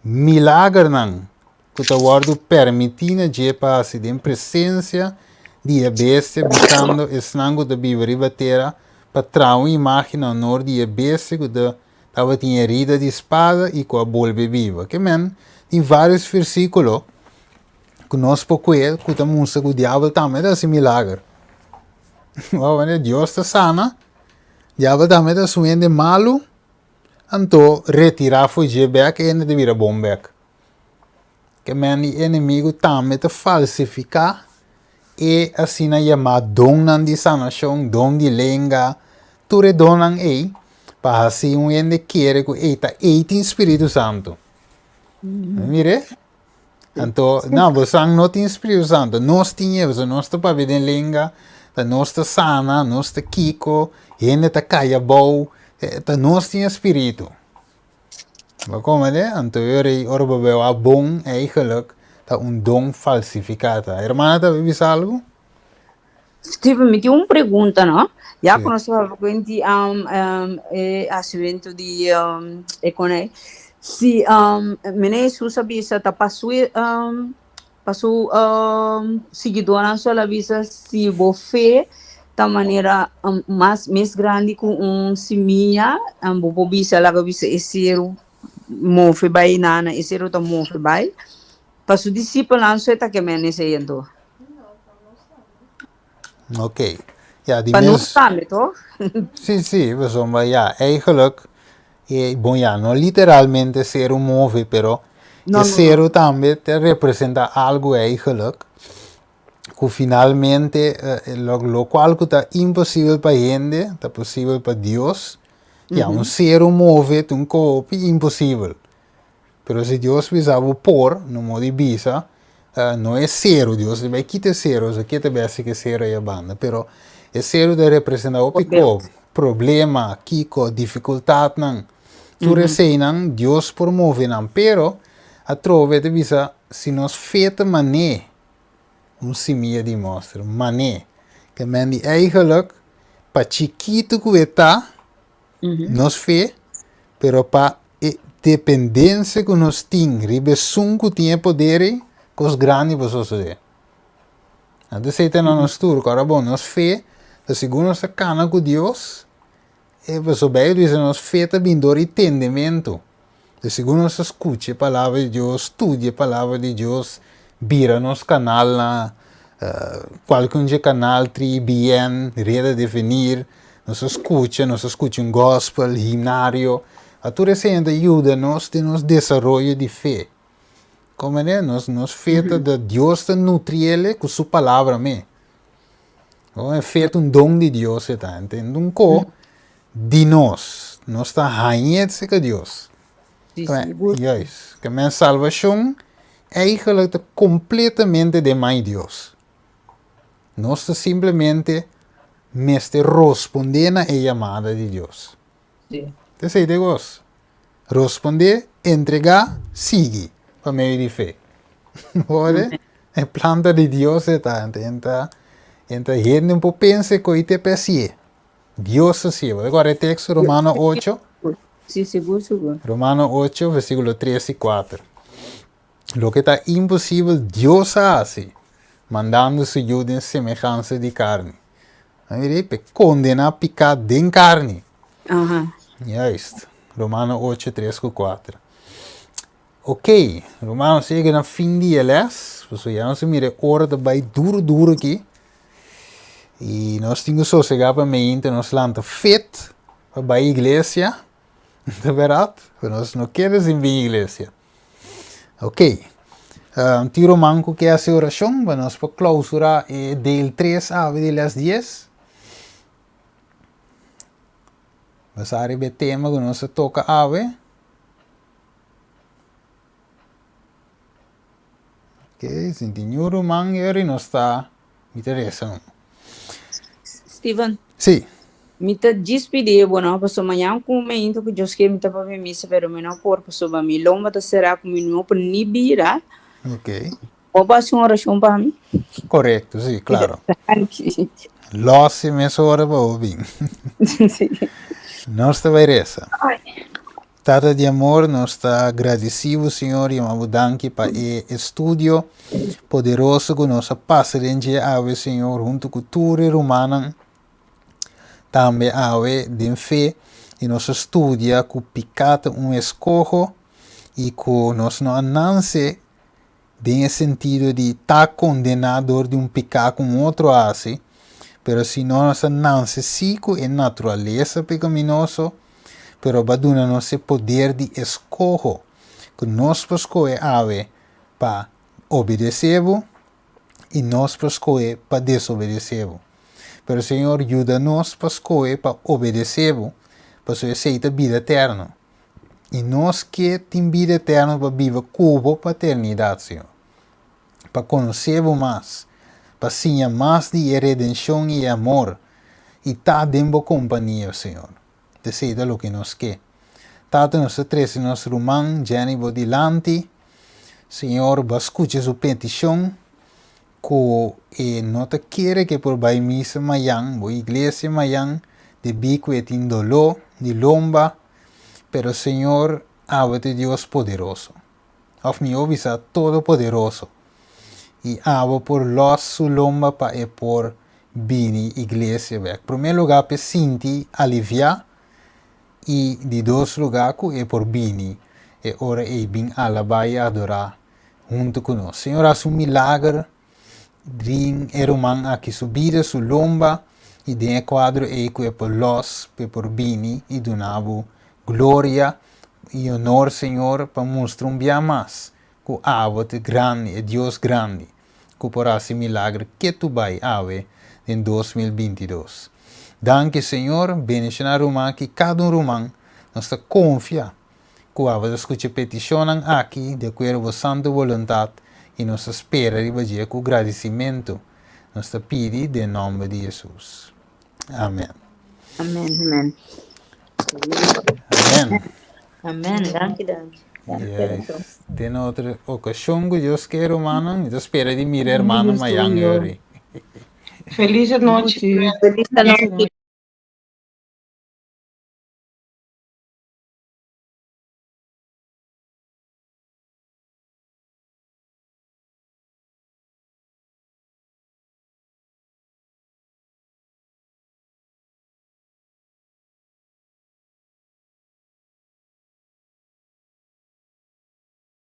Milagernan ku ta wòrdu permití na dje pa hasi den presensia di e bestia, bisando esnan ku ta biba riba tera pa traha un imágen na honor di e bestia ku ta tabatin herida di spada i ku a bolbe biba. Ke men, tin vários versíkulo ku nos por kue ku ta mustra ku diabel tambe ta hasi milager. Wou, wanneer Dios ta sana, diabel tambe ta hasi un hende malu, anto retirá for dje bèk e hende ta bira bon bèk. Ke men di enemigu tambe ta falsifiká e asina yamá donnan di sanashon, don di lenga, tur e donnan ei pa hasi un hende kere ku ei ta ei tin Spiritu Santu. Mire? Anto, no, bosan no tin Spiritu Santu, nos tin e, pasobra nos ta papia den lenga, ta nos ta sana, nos ta kiko, hende ta kai abou, ta nos tin e Spiritu. Bo komende? Anto e ora ei, ora bo beu a bon, eigenlijk ta un don falsifiká ta. Hermana ta bisa algu? Steven, mi tin un pregunta, no? Ya Sí. ku nos tabata kuenti e hasimentu di e konei. Si Mene Hesus a bisa ta pa su pa su siguidónan so el a bisa si bo fe ta manera mas mes grandi ku un simia, bo por bisa laga bisa e seru move bai nana, e seru ta move bai. Pa su disipelnan so e ta kem'é esei anto. Ok. Ja, di Pa nos mes. tambe, toch? Sí, sí, pasobra ja, eigenlijk, eh, bon ja, no literalmente seru move, pero No, e no, no. seru tambe ta representa algo eigenlijk, ku finalmente eh, lo, lo cual ku ta imposibel pa hende, ta posibel pa Dios. Ja, un seru move ta un kopi imposibel. Pero si Dios bisa bo por, no modi bisa, no e seru, Dios ta bai kita e seru, so ke ta bai hasi ku e seru ei abanda, pero e seru ta representa hopi Poder. kos, problema, kiko, difikultatnan, tur eseinan Dios por move nan, pero atrobe ta bisa si nos fe ta man'é un simia di mòster, man'é, ke men di eigenlijk pa chikitu ku e ta, nos fe, pero pa e dependensia ku nos tin riba esun ku tin e poder ei, kos grandi por sosodé. Anto esei ta na nos tur, ku ora bon nos fe ta segun nos ta kana ku Dios, e pasobra Beibel bisa nos fe ta bin dor di tendementu. Entonces, segun nos ta skucha e palabra di Dios, studia e palabra di Dios, bira nos kanal na kualke un dje kanal, Tri, BN, Reda Devenir, nos ta skucha, nos ta skucha un gospel, himnario, a tur esei ta yuda nos den nos desaroyo di fe. Komprende? Nos, nos fe ta da, Dios ta nutriele ku su palabra me. E fe ta un don di Dios e ta, ente un ko di nos. Nos ta hañ'é serka Dios. Sí, sigur. Juist. Ke men salbashon eigenlijk ta kompletamente den man di Dios. Nos ta simplemente mester rospondé na e yamada di Dios. Sí. Ta esei ta e kos. Rospondé, entregá, sigui pa medio di fe. Hoor? E planta di Dios e ta. Enta, enta hende un por pensa ku e te p'e Dios ta siña. Bo ta kòrda e teksto Romano ocho? Sí, sigur, sigur. Romano ocho, versíkulo tres i kuater. Loke ta imposibel, Dios a hasi, mandando su Yu den semehansa di karni. A mira ei, p'e kondená piká den karni. Aha. Juist. Romano ocho, tres ku kuater. Ok, rumannan, nos a yega na fin di e lès. Pasobra ya nos a mira e ora ta bai duru duru aki. I nos tin ku sosegá pa meinta nos lanta fit pa bai iglesia. Ta bèrdat? Pero nos no kere sin bin iglesia. Ok. Um, tin ruman ku ke hasi orashon pa nos por klausurá e deel 3 awe di les 10. Basá riba e tema ku nos a toka awe. Ok, si tin niun ruman yori nos ta, mi ta resa un. Steven. Sí. Mi ta djis pidi bo no, pasobra mañan ku mi ainda ku Dios ke mi ta papia misa pero mi no por pasobra mi lomba ta será ku mi no por ni bira. Ok. Bo por hasi un orashon pa mi? Korekto, sí, klaro. Los e mesora pa bo bin. Sí. Nos ta bai resa. Tata di amor, nos ta gradisí bo, Señor, i yama bo danki pa e estudio poderoso ku nos a pasa den dje awe, Señor, huntu ku tur e rumannan tambe awe den fe, i nos a studia ku piká ta un eskoho i ku nos no a nanse den e sentido di ta kondená dor di un piká ku un otro a hasi, pero si nos a nanse sí ku e naturalesa pekaminoso, pero bo a duna nos e poder di eskoho, ku nos por skohe awe pa obedesé bo i nos por skohe pa desobedesé bo. Pero Señor, yuda nos pa skohe pa obedesé bo, pasobra esei ta bida eterno. I nos ke tin bida eterno pa biba ku bo pa eternidat, Señor. Pa konosé bo mas, pa siña mas di e redenshon i e amor, i ta den bo kompania, Señor. Esei ta loke nos ke. Tata, nos ta trese nos ruman Jenny bo dilanti. Señor, bo a skucha su petishon ku e no ta kere ke por bai misa mayan, bo iglesia mayan, debí ku e tin doló di lomba. Pero Señor abo ta e Dios poderoso, òf mihó bisa Todopoderoso, i abo por lòs su lomba pa e por bini iglesia bèk. Promé lugá p'e sinti aliviá i di dos lugá ku e por bini e ora ei bin alabá i adorá huntu ku nos. Señor hasi un milager Den e ruman aki su bida, su lomba, i den e kuadro ei ku e por lòs pa e por bini i duna bo gloria i honor, Señor, pa mustra un bia mas ku abo ta grandi, e Dios grandi ku por hasi milagro ketu bai awe den 2022. Danki, Señor, bendishoná ruman aki, kada un ruman, nos ta konfia Ku abo ta skucha e petishonnan aki di akuerdo bo santu boluntat i nos ta spera riba dje ku gradisimentu. Nos ta pidi den nòmber di Hesus. Amen. Amen, amen. Amen. Amen, danki, danki. Yes. Den otro okashon ku Dios ke, rumannan, mi ta spera di mira hermano mayan yori. Feliz nochi. Feliz nochi.